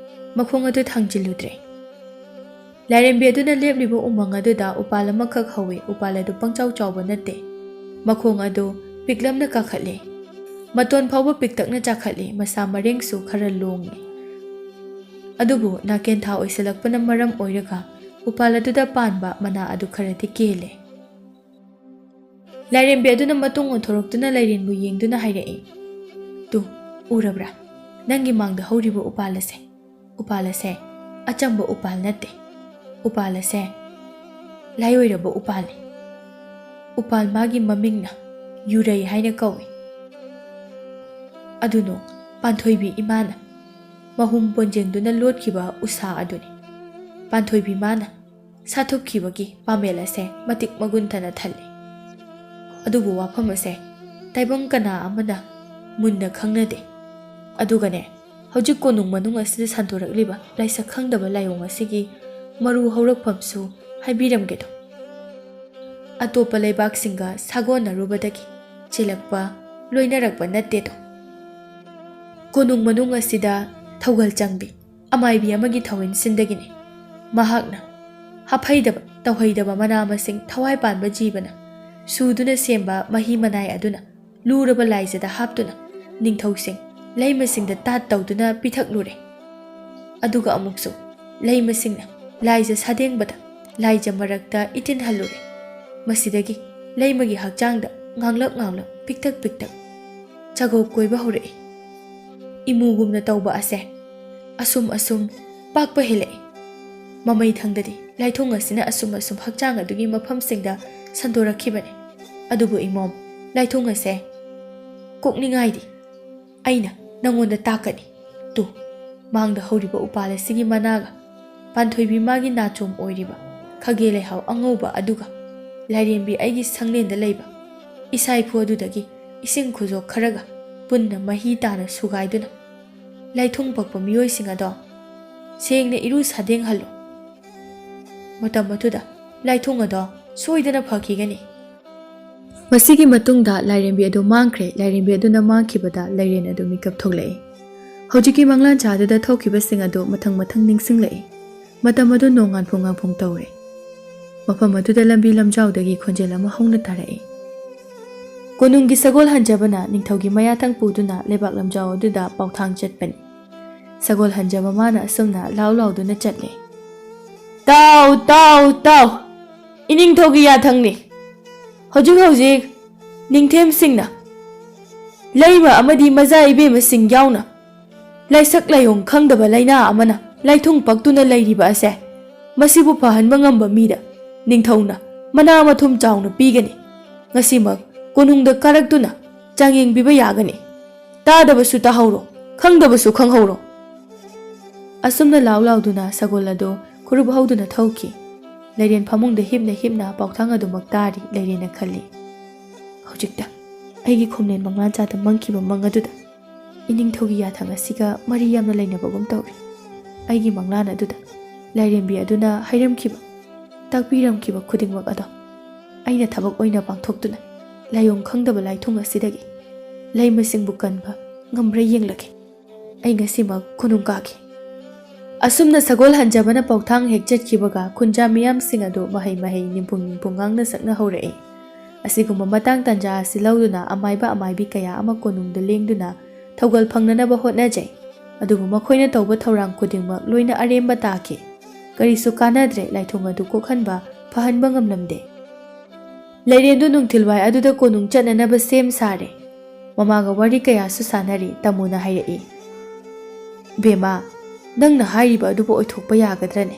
ꯃꯈꯣꯡ ꯑꯗꯨ ꯊꯥꯡꯖꯤꯜꯂꯨꯗ꯭ꯔꯦ꯫ ꯂꯥꯏꯔꯦꯝꯕꯤ ꯑꯗꯨꯅ ꯂꯦꯞꯂꯤꯕ ꯎꯃꯪ ꯑꯗꯨꯗ ꯎꯄꯥꯜ ꯑꯃꯈꯛ ꯍꯧꯏ꯫ ꯎꯄꯥꯜ ꯑꯗꯨ ꯄꯪꯆꯥꯎ ꯆꯥꯎꯕ ꯅꯠꯇꯦ꯫ ꯃꯈꯣꯡ ꯑꯗꯨ ꯄꯤꯛꯂꯞꯅ ꯀꯥꯈꯠꯂꯦ꯫ ꯃꯇꯣꯟ ꯐꯥꯎꯕ ꯄꯤꯛꯇꯛꯅ ꯆꯥꯈꯠꯂꯦ꯫ ꯃꯁꯥ ꯃꯔꯦꯡꯁꯨ ꯈꯔ ꯂꯣꯡꯉꯤ꯫ ꯑꯗꯨꯕꯨ ꯅꯥꯀꯦꯟꯊꯥ ꯑꯣꯏꯁꯤꯜꯂꯛꯄꯅ ꯃꯔꯝ ꯑꯣꯏꯔꯒ ꯎꯄꯥꯜ ꯑꯗꯨꯗ ꯄꯥꯟꯕ ꯃꯅꯥ ꯑꯗꯨ ꯈꯔꯗꯤ ꯀꯦꯜꯂꯦ꯫ ꯂꯥꯏꯔꯦꯝꯕꯤ ꯑꯗꯨꯅ ꯃꯇꯨꯡ ꯑꯣꯟꯊꯣꯔꯛꯇꯨꯅ ꯂꯥꯏꯔꯦꯟꯕꯨ ꯌꯦꯡꯗꯨꯅ ꯍꯥꯏꯔꯛꯏ, "ꯇꯨ, ꯎꯔꯕ꯭ꯔꯥ? ꯅꯪꯒꯤ ꯃꯥꯡꯗ ꯍꯧꯔꯤꯕ ꯎꯄꯥꯜ ꯑꯁꯦ꯫ ꯎꯄꯥꯜ ꯑꯁꯦ ꯑꯆꯝꯕ ꯎꯄꯥꯜ ꯅꯠꯇꯦ꯫ ꯎꯄꯥꯜ ꯑꯁꯦ ꯂꯥꯏꯑꯣꯏꯔꯕ ꯎꯄꯥꯜꯅꯤ꯫ ꯎꯄꯥꯜ ꯃꯥꯒꯤ ꯃꯃꯤꯡꯅ ꯌꯨꯔꯩ ꯍꯥꯏꯅ ꯀꯧꯏ꯫ ꯑꯗꯨꯅꯣ ꯄꯥꯟꯊꯣꯏꯕꯤ ꯏꯃꯥꯅ ꯃꯍꯨꯝ ꯄꯣꯟꯖꯦꯡꯗꯨꯅ ꯂꯣꯠꯈꯤꯕ ꯎꯁꯥ ꯑꯗꯨꯅꯤ꯫ ꯄꯥꯟꯊꯣꯏꯕꯤ ꯃꯥꯅ ꯁꯥꯊꯨꯞꯈꯤꯕꯒꯤ ꯄꯥꯃꯦꯜ ꯑꯁꯦ ꯃꯇꯤꯛ ꯃꯒꯨꯟ ꯊꯅ ꯊꯜꯂꯤ꯫ ꯑꯗꯨꯕꯨ ꯋꯥꯐꯝ ꯑꯁꯦ ꯇꯥꯏꯕꯪ ꯀꯅꯥ ꯑꯃꯅ ꯃꯨꯟꯅ ꯈꯪꯅꯗꯦ꯫ ꯑꯗꯨꯒꯅꯦ, ꯍꯧꯖꯤꯛ ꯀꯣꯅꯨꯡ ꯃꯅꯨꯡ ꯑꯁꯤꯗ ꯁꯟꯗꯣꯔꯛꯂꯤꯕ ꯂꯥꯏꯁꯛ ꯈꯪꯗꯕ ꯂꯥꯏꯑꯣꯡ ꯑꯁꯤꯒꯤ ꯃꯔꯨ ꯍꯧꯔꯛꯐꯝꯁꯨ ꯍꯥꯏꯕꯤꯔꯝꯒꯦꯗꯣ꯫ ꯑꯇꯣꯞꯄ ꯂꯩꯕꯥꯛꯁꯤꯡꯒ ꯁꯥꯒꯣꯟꯅꯔꯨꯕꯗꯒꯤ ꯆꯦꯜꯂꯛꯄ, ꯂꯣꯏꯅꯔꯛꯄ ꯅꯠꯇꯦꯗꯣ꯫ ꯀꯣꯅꯨꯡ ꯃꯅꯨꯡ ꯑꯁꯤꯗ ꯊꯧꯒꯜ ꯆꯪꯕꯤ ꯑꯃꯥꯏꯕꯤ ꯑꯃꯒꯤ ꯊꯧꯋꯤꯟꯁꯤꯟꯗꯒꯤꯅꯤ꯫ ꯃꯍꯥꯛꯅ ꯍꯥꯐꯩꯗꯕ, ꯇꯧꯍꯩꯗꯕ ꯃꯅꯥ ꯃꯁꯤꯡ ꯊꯋꯥꯏ ꯄꯥꯟꯕ ꯖꯤꯕꯅ ꯁꯨꯗꯨꯅ ꯁꯦꯝꯕ ꯃꯍꯤ ꯃꯅꯥꯏ ꯑꯗꯨꯅ ꯂꯨꯔꯕ ꯂꯥꯏꯖꯗ ꯍꯥꯞꯇꯨꯅ ꯅꯤꯡꯊꯧꯁꯤꯡ, ꯂꯩꯃꯁꯤꯡꯗ ꯇꯥꯠ ꯇꯧꯗꯨꯅ ꯄꯤꯊꯛꯂꯨꯔꯦ꯫ ꯑꯗꯨꯒ ꯑꯃꯨꯛꯁꯨ ꯂꯩꯃꯁꯤꯡꯅ ꯂꯥꯏꯖ ꯁꯥꯗꯦꯡꯕꯗ ꯂꯥꯏꯖ ꯃꯔꯛꯇ ꯏꯇꯤꯟꯍꯜꯂꯨꯔꯦ꯫ ꯃꯁꯤꯗꯒꯤ ꯂꯩꯃꯒꯤ ꯍꯛꯆꯥꯡꯗ ꯉꯥꯡꯂꯞ ꯉꯥꯡꯂꯞ, ꯄꯤꯛꯇꯛ ꯄꯤꯛꯇꯛ ꯆꯒꯣꯛ ꯀꯣꯏꯕ ꯍꯧꯔꯛꯏ꯫ ꯏꯃꯨꯒꯨꯝꯅ ꯇꯧꯕ ꯑꯁꯦ ꯑꯁꯨꯝ ꯑꯁꯨꯝ ꯄꯥꯛꯄ ꯍꯦꯜꯂꯛꯏ꯫ ꯃꯃꯩ ꯊꯪꯗꯗꯤ ꯂꯥꯏꯊꯣꯡ ꯑꯁꯤꯅ ꯑꯁꯨꯝ ꯑꯁꯨꯝ ꯍꯛꯆꯥꯡ ꯑꯗꯨꯒꯤ ꯃꯐꯝꯁꯤꯡꯗ ꯁꯟꯗꯣꯔꯛꯈꯤꯕꯅꯤ꯫ ꯑꯗꯨꯕꯨ ꯏꯃꯣꯝ, ꯂꯥꯏꯊꯣꯡ ꯑꯁꯦ ꯀꯣꯛꯅꯤꯡꯉꯥꯏꯗꯤ ꯑꯩꯅ ꯅꯪꯉꯣꯟꯗ ꯇꯥꯛꯀꯅꯤ꯫ ꯇꯨ, ꯃꯥꯡꯗ ꯍꯧꯔꯤꯕ ꯎꯄꯥꯜ ꯑꯁꯤꯒꯤ ꯃꯅꯥꯒ ꯄꯥꯟꯊꯣꯏꯕꯤ ꯃꯥꯒꯤ ꯅꯥꯆꯣꯝ ꯑꯣꯏꯔꯤꯕ ꯈꯥꯒꯦ ꯂꯩꯍꯥꯎ ꯑꯉꯧꯕ ꯑꯗꯨꯒ ꯂꯥꯏꯔꯦꯝꯕꯤ ꯑꯩꯒꯤ ꯁꯪꯂꯦꯟꯗ ꯂꯩꯕ ꯏꯁꯥꯏꯐꯨ ꯑꯗꯨꯗꯒꯤ ꯏꯁꯤꯡ ꯈꯨꯖꯣꯛ ꯈꯔꯒ ꯄꯨꯟꯅ ꯃꯍꯤ ꯇꯥꯅ ꯁꯨꯒꯥꯏꯗꯨꯅ ꯂꯥꯏꯊꯨꯡ ꯄꯛꯄ ꯃꯤꯑꯣꯏꯁꯤꯡ ꯑꯗꯣ ꯁꯦꯡꯅ ꯏꯔꯨ ꯁꯥꯗꯦꯡꯍꯜꯂꯨ꯫ ꯃꯇꯝ ꯑꯗꯨꯗ ꯂꯥꯏꯊꯨꯡ ꯑꯗꯣ ꯁꯣꯏꯗꯅ ꯐꯈꯤꯒꯅꯤ꯫ ꯃꯁꯤꯒꯤ ꯃꯇꯨꯡꯗ ꯂꯥꯏꯔꯦꯝꯕꯤ ꯑꯗꯨ ꯃꯥꯡꯈ꯭ꯔꯦ꯫ ꯂꯥꯏꯔꯦꯝꯕꯤ ꯑꯗꯨꯅ ꯃꯥꯡꯈꯤꯕꯗ ꯂꯩꯔꯦꯟ ꯑꯗꯨ ꯃꯤꯀꯞ ꯊꯣꯛꯂꯛꯏ꯫ ꯍꯧꯖꯤꯛꯀꯤ ꯃꯪꯂꯥꯟ ꯆꯥꯗꯨꯗ ꯊꯣꯛꯈꯤꯕꯁꯤꯡ ꯑꯗꯨ ꯃꯊꯪ ꯃꯊꯪ ꯅꯤꯡꯁꯤꯡꯂꯛꯏ꯫ ꯃꯇꯝ ꯑꯗꯨ ꯅꯣꯡ ꯉꯥꯟꯐꯨꯡ ꯉꯥꯟꯐꯨꯡ ꯇꯧꯔꯦ꯫ ꯃꯐꯝ ꯑꯗꯨꯗ ꯂꯝꯕꯤ ꯂꯝꯖꯥꯎꯗꯒꯤ ꯈꯣꯟꯖꯦꯜ ꯑꯃ ꯍꯧꯅ ꯇꯥꯔꯛꯏ꯫ ꯀꯣꯅꯨꯡꯒꯤ ꯁꯒꯣꯜ ꯍꯟꯖꯕꯅ ꯅꯤꯡꯊꯧꯒꯤ ꯃꯌꯥꯊꯪ ꯄꯨꯗꯨꯅ ꯂꯩꯕꯥꯛ ꯂꯝꯖꯥꯎ ꯑꯗꯨꯗ ꯄꯥꯎꯊꯥꯡ ꯆꯠꯄꯅꯤ꯫ ꯁꯒꯣꯜ ꯍꯟꯖꯕ ꯃꯥꯅ ꯑꯁꯨꯝꯅ ꯂꯥꯎ ꯂꯥꯎꯗꯨꯅ ꯆꯠꯂꯦ꯫ "ꯇꯥꯎ, ꯇꯥꯎ, ꯇꯥꯎ! ꯏꯅꯤꯡꯊꯧꯒꯤ ꯌꯥꯊꯪꯅꯤ꯫ ꯍꯧꯖꯤꯛ ꯍꯧꯖꯤꯛ ꯅꯤꯡꯊꯦꯝꯁꯤꯡꯅ, ꯂꯩꯃ ꯑꯃꯗꯤ ꯃꯖꯥ ꯏꯕꯦꯝꯃꯁꯤꯡ ꯌꯥꯎꯅ, ꯂꯥꯏꯁꯛ ꯂꯥꯏꯌꯣꯡ ꯈꯪꯗꯕ ꯂꯥꯏꯅꯥ ꯑꯃꯅ ꯂꯥꯏꯊꯨꯡ ꯄꯛꯇꯨꯅ ꯂꯩꯔꯤꯕ ꯑꯁꯦ, ꯃꯁꯤꯕꯨ ꯐꯍꯟꯕ ꯉꯝꯕ ꯃꯤꯗ ꯅꯤꯡꯊꯧꯅ ꯃꯅꯥ ꯃꯊꯨꯝ ꯆꯥꯎꯅ ꯄꯤꯒꯅꯤ꯫ ꯉꯁꯤꯃꯛ ꯀꯣꯅꯨꯡꯗ ꯀꯥꯔꯛꯇꯨꯅ ꯆꯥꯡꯌꯦꯡꯕꯤꯕ ꯌꯥꯒꯅꯤ꯫ ꯇꯥꯗꯕꯁꯨ ꯇꯥꯍꯧꯔꯣ, ꯈꯪꯗꯕꯁꯨ ꯈꯪꯍꯧꯔꯣ꯫ ꯑꯁꯨꯝꯅ ꯂꯥꯎ ꯂꯥꯎꯗꯨꯅ ꯁꯒꯣꯜ ꯑꯗꯨ ꯈꯨꯔꯨꯞ ꯍꯧꯗꯨꯅ ꯊꯧꯈꯤ꯫ ꯂꯩꯔꯦꯟ ꯐꯃꯨꯡꯗ ꯍꯤꯞꯅ ꯍꯤꯞꯅ ꯄꯥꯎꯊꯥꯡ ꯑꯗꯨꯃꯛ ꯇꯥꯔꯤ꯫ ꯂꯩꯔꯦꯟꯅ ꯈꯜꯂꯤ, "ꯍꯧꯖꯤꯛꯇ ꯑꯩꯒꯤ ꯈꯣꯝꯂꯦꯟ ꯃꯪꯂꯥꯟ ꯆꯥꯗ ꯃꯪꯈꯤꯕ ꯃꯪ ꯑꯗꯨꯗ ꯏꯅꯤꯡꯊꯧꯒꯤ ꯌꯥꯊꯪ ꯑꯁꯤꯒ ꯃꯔꯤ ꯌꯥꯝꯅ ꯂꯩꯅꯕꯒꯨꯝ ꯇꯧꯔꯤ꯫ ꯑꯩꯒꯤ ꯃꯪꯂꯥꯟ ꯑꯗꯨꯗ ꯂꯥꯏꯔꯦꯝꯕꯤ ꯑꯗꯨꯅ ꯍꯥꯏꯔꯝꯈꯤꯕ, ꯇꯥꯛꯄꯤꯔꯝꯈꯤꯕ ꯈꯨꯗꯤꯡꯃꯛ ꯑꯗꯣ ꯑꯩꯅ ꯊꯕꯛ ꯑꯣꯏꯅ ꯄꯥꯡꯊꯣꯛꯇꯨꯅ ꯂꯥꯏꯑꯣꯡ ꯈꯪꯗꯕ ꯂꯥꯏꯊꯨꯡ ꯑꯁꯤꯗꯒꯤ ꯂꯩꯃꯁꯤꯡꯕꯨ ꯀꯟꯕ ꯉꯝꯕ꯭ꯔꯥ ꯌꯦꯡꯂꯒꯦ꯫ ꯑꯩ ꯉꯁꯤꯃꯛ ꯀꯣꯅꯨꯡ ꯀꯥꯒꯦ"꯫ ꯑꯁꯨꯝꯅ ꯁꯒꯣꯜ ꯍꯟꯖꯕꯅ ꯄꯥꯎꯊꯥꯡ ꯍꯦꯛ ꯆꯠꯈꯤꯕꯒ ꯈꯨꯟꯖꯥ ꯃꯤꯌꯥꯝꯁꯤꯡ ꯑꯗꯨ ꯃꯍꯩ ꯃꯍꯩ ꯅꯤꯝꯄꯨꯡ ꯅꯤꯝꯄꯨꯡ ꯉꯥꯡꯅ ꯁꯛꯅ ꯍꯧꯔꯛꯏ꯫ ꯑꯁꯤꯒꯨꯝꯕ ꯃꯇꯥꯡ ꯇꯥꯟꯖꯥ ꯑꯁꯤ ꯂꯧꯗꯨꯅ ꯑꯃꯥꯏꯕ ꯑꯃꯥꯏꯕꯤ ꯀꯌꯥ ꯑꯃ ꯀꯣꯅꯨꯡꯗ ꯂꯦꯡꯗꯨꯅ ꯊꯧꯒꯜ ꯐꯪꯅꯅꯕ ꯍꯣꯠꯅꯖꯩ꯫ ꯑꯗꯨꯕꯨ ꯃꯈꯣꯏꯅ ꯇꯧꯕ ꯊꯧꯔꯥꯡ ꯈꯨꯗꯤꯡꯃꯛ ꯂꯣꯏꯅ ꯑꯔꯦꯝꯕ ꯇꯥꯈꯤ꯫ ꯀꯔꯤꯁꯨ ꯀꯥꯟꯅꯗ꯭ꯔꯦ, ꯂꯥꯏꯊꯨꯡ ꯑꯗꯨ ꯀꯣꯛꯍꯟꯕ ꯐꯍꯟꯕ ꯉꯝꯂꯝꯗꯦ꯫ ꯂꯩꯔꯦꯟꯗꯨ ꯅꯨꯡꯊꯤꯜꯋꯥꯏ ꯑꯗꯨꯗ ꯀꯣꯅꯨꯡ ꯆꯠꯅꯅꯕ ꯁꯦꯝ ꯁꯥꯔꯦ꯫ ꯃꯃꯥꯒ ꯋꯥꯔꯤ ꯀꯌꯥꯁꯨ ꯁꯥꯟꯅꯔꯤ꯫ ꯇꯥꯃꯣꯅ ꯍꯥꯏꯔꯛꯏ, "ꯕꯦꯃꯥ, ꯅꯪꯅ ꯍꯥꯏꯔꯤꯕ ꯑꯗꯨꯕꯨ ꯑꯣꯏꯊꯣꯛꯄ ꯌꯥꯒꯗ꯭ꯔꯅꯦ?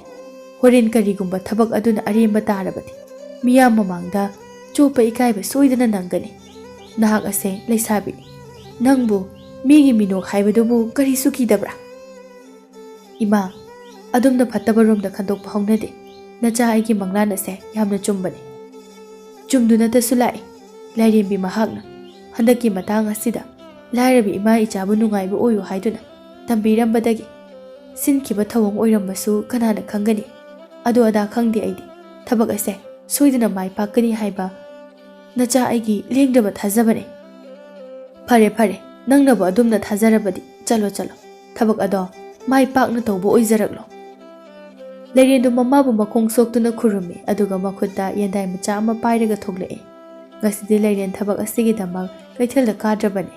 ꯍꯣꯔꯦꯟ ꯀꯔꯤꯒꯨꯝꯕ ꯊꯕꯛ ꯑꯗꯨꯅ ꯑꯔꯦꯝꯕ ꯇꯥꯔꯕꯗꯤ ꯃꯤꯌꯥꯝ ꯃꯃꯥꯡꯗ ꯆꯣꯞꯄ ꯏꯀꯥꯏꯕ ꯁꯣꯏꯗꯅ ꯅꯪꯒꯅꯤ꯫ ꯅꯍꯥꯛ ꯑꯁꯦ ꯂꯩꯁꯥꯕꯤꯅꯤ꯫ ꯅꯪꯕꯨ ꯃꯤꯒꯤ ꯃꯤꯅꯣꯛ ꯍꯥꯏꯕꯗꯨꯕꯨ ꯀꯔꯤꯁꯨ ꯀꯤꯗꯕ꯭ꯔꯥ?" "ꯏꯃꯥ, ꯑꯗꯨꯝꯅ ꯐꯠꯇꯕ ꯔꯣꯝꯗ ꯈꯟꯗꯣꯛꯄ ꯍꯧꯅꯗꯦ꯫ ꯅꯆꯥ ꯑꯩꯒꯤ ꯃꯪꯂꯥꯟ ꯑꯁꯦ ꯌꯥꯝꯅ ꯆꯨꯝꯕꯅꯤ"꯫ ꯆꯨꯝꯗꯨꯅꯇꯁꯨ ꯂꯥꯛꯏ꯫ ꯂꯥꯏꯔꯦꯝꯕꯤ ꯃꯍꯥꯛꯅ ꯍꯟꯗꯛꯀꯤ ꯃꯇꯥꯡ ꯑꯁꯤꯗ ꯂꯥꯏꯔꯕ ꯏꯃꯥ ꯏꯆꯥꯕꯨ ꯅꯨꯡꯉꯥꯏꯕ ꯑꯣꯏꯌꯨ ꯍꯥꯏꯗꯨꯅ ꯇꯝꯕꯤꯔꯝꯕꯗꯒꯤ ꯁꯤꯟꯈꯤꯕ ꯊꯧꯑꯣꯡ ꯑꯣꯏꯔꯝꯕꯁꯨ ꯀꯅꯥꯅ ꯈꯪꯒꯅꯤ꯫ ꯑꯗꯨ ꯑꯗꯥ ꯈꯪꯗꯦ, ꯑꯩꯗꯤ ꯊꯕꯛ ꯑꯁꯦ ꯁꯣꯏꯗꯅ ꯃꯥꯏ ꯄꯥꯛꯀꯅꯤ ꯍꯥꯏꯕ ꯅꯆꯥ ꯑꯩꯒꯤ ꯂꯦꯡꯗꯕ ꯊꯥꯖꯕꯅꯤ꯫ "ꯐꯔꯦ, ꯐꯔꯦ, ꯅꯪꯅꯕꯨ ꯑꯗꯨꯝꯅ ꯊꯥꯖꯔꯕꯗꯤ ꯆꯠꯂꯣ, ꯆꯠꯂꯣ꯫ ꯊꯕꯛ ꯑꯗꯣ ꯃꯥꯏ ꯄꯥꯛꯅ ꯇꯧꯕ ꯑꯣꯏꯖꯔꯛꯂꯣ"꯫ ꯂꯩꯔꯦꯟꯗꯨ ꯃꯃꯥꯕꯨ ꯃꯈꯣꯡ ꯁꯣꯛꯇꯨꯅ ꯈꯨꯔꯨꯝꯃꯤ, ꯑꯗꯨꯒ ꯃꯈꯨꯠꯇ ꯌꯦꯟꯗꯥꯏ ꯃꯆꯥ ꯑꯃ ꯄꯥꯏꯔꯒ ꯊꯣꯛꯂꯛꯏ꯫ ꯉꯁꯤꯗꯤ ꯂꯩꯔꯦꯟ ꯊꯕꯛ ꯑꯁꯤꯒꯤꯗꯃꯛ ꯀꯩꯊꯦꯜꯗ ꯀꯥꯗ꯭ꯔꯕꯅꯤ꯫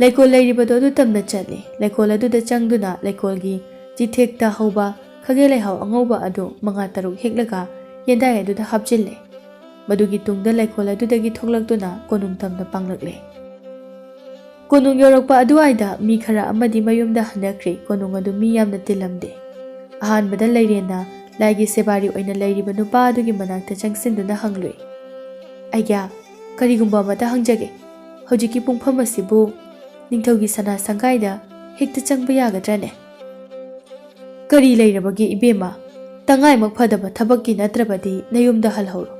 ꯂꯩꯀꯣꯜ ꯂꯩꯔꯤꯕꯗꯨ ꯑꯗꯨ ꯇꯝꯅ ꯆꯠꯂꯤ꯫ ꯂꯩꯀꯣꯜ ꯑꯗꯨꯗ ꯆꯪꯗꯨꯅ ꯂꯩꯀꯣꯜꯒꯤ ꯆꯤꯊꯦꯛꯇ ꯍꯧꯕ ꯈꯥꯒꯦ ꯂꯩꯍꯥꯎ ꯑꯉꯧꯕ ꯑꯗꯨ ꯃꯉꯥ ꯇꯔꯨꯛ ꯍꯦꯛꯂꯒ ꯌꯦꯟꯗꯥꯏ ꯑꯗꯨꯗ ꯍꯥꯞꯆꯤꯜꯂꯦ꯫ ꯃꯗꯨꯒꯤ ꯇꯨꯡꯗ ꯂꯩꯀꯣꯜ ꯑꯗꯨꯗꯒꯤ ꯊꯣꯛꯂꯛꯇꯨꯅ ꯀꯣꯅꯨꯡ ꯇꯝꯅ ꯄꯥꯡꯂꯛꯂꯦ꯫ ꯀꯣꯅꯨꯡ ꯌꯧꯔꯛꯄ ꯑꯗꯨꯋꯥꯏꯗ ꯃꯤ ꯈꯔ ꯑꯃꯗꯤ ꯃꯌꯨꯝꯗ ꯍꯟꯅꯈ꯭ꯔꯦ꯫ ꯀꯣꯅꯨꯡ ꯑꯗꯨ ꯃꯤ ꯌꯥꯝꯅ ꯇꯤꯜꯂꯝꯗꯦ꯫ ꯑꯍꯥꯟꯕꯗ ꯂꯩꯔꯦꯟꯅ ꯂꯥꯏꯒꯤ ꯁꯦꯕꯥꯔꯤ ꯑꯣꯏꯅ ꯂꯩꯔꯤꯕ ꯅꯨꯄꯥ ꯑꯗꯨꯒꯤ ꯃꯅꯥꯛꯇ ꯆꯪꯁꯤꯟꯗꯨꯅ ꯍꯪꯂꯨꯏ, "ꯑꯩꯒ꯭ꯌꯥ, ꯀꯔꯤꯒꯨꯝꯕ ꯑꯃꯇ ꯍꯪꯖꯒꯦ꯫ ꯍꯧꯖꯤꯛꯀꯤ ꯄꯨꯡꯐꯝ ꯑꯁꯤꯕꯨ ꯅꯤꯡꯊꯧꯒꯤ ꯁꯅꯥ ꯁꯪꯒꯥꯏꯗ ꯍꯦꯛꯇ ꯆꯪꯕ ꯌꯥꯒꯗ꯭ꯔꯅꯦ?" "ꯀꯔꯤ ꯂꯩꯔꯕꯒꯦ ꯏꯕꯦꯝꯃ? ꯇꯉꯥꯏꯃꯛ ꯐꯗꯕ ꯊꯕꯛꯀꯤ ꯅꯠꯇ꯭ꯔꯕꯗꯤ ꯅꯌꯨꯝꯗ ꯍꯜꯍꯧꯔꯣ꯫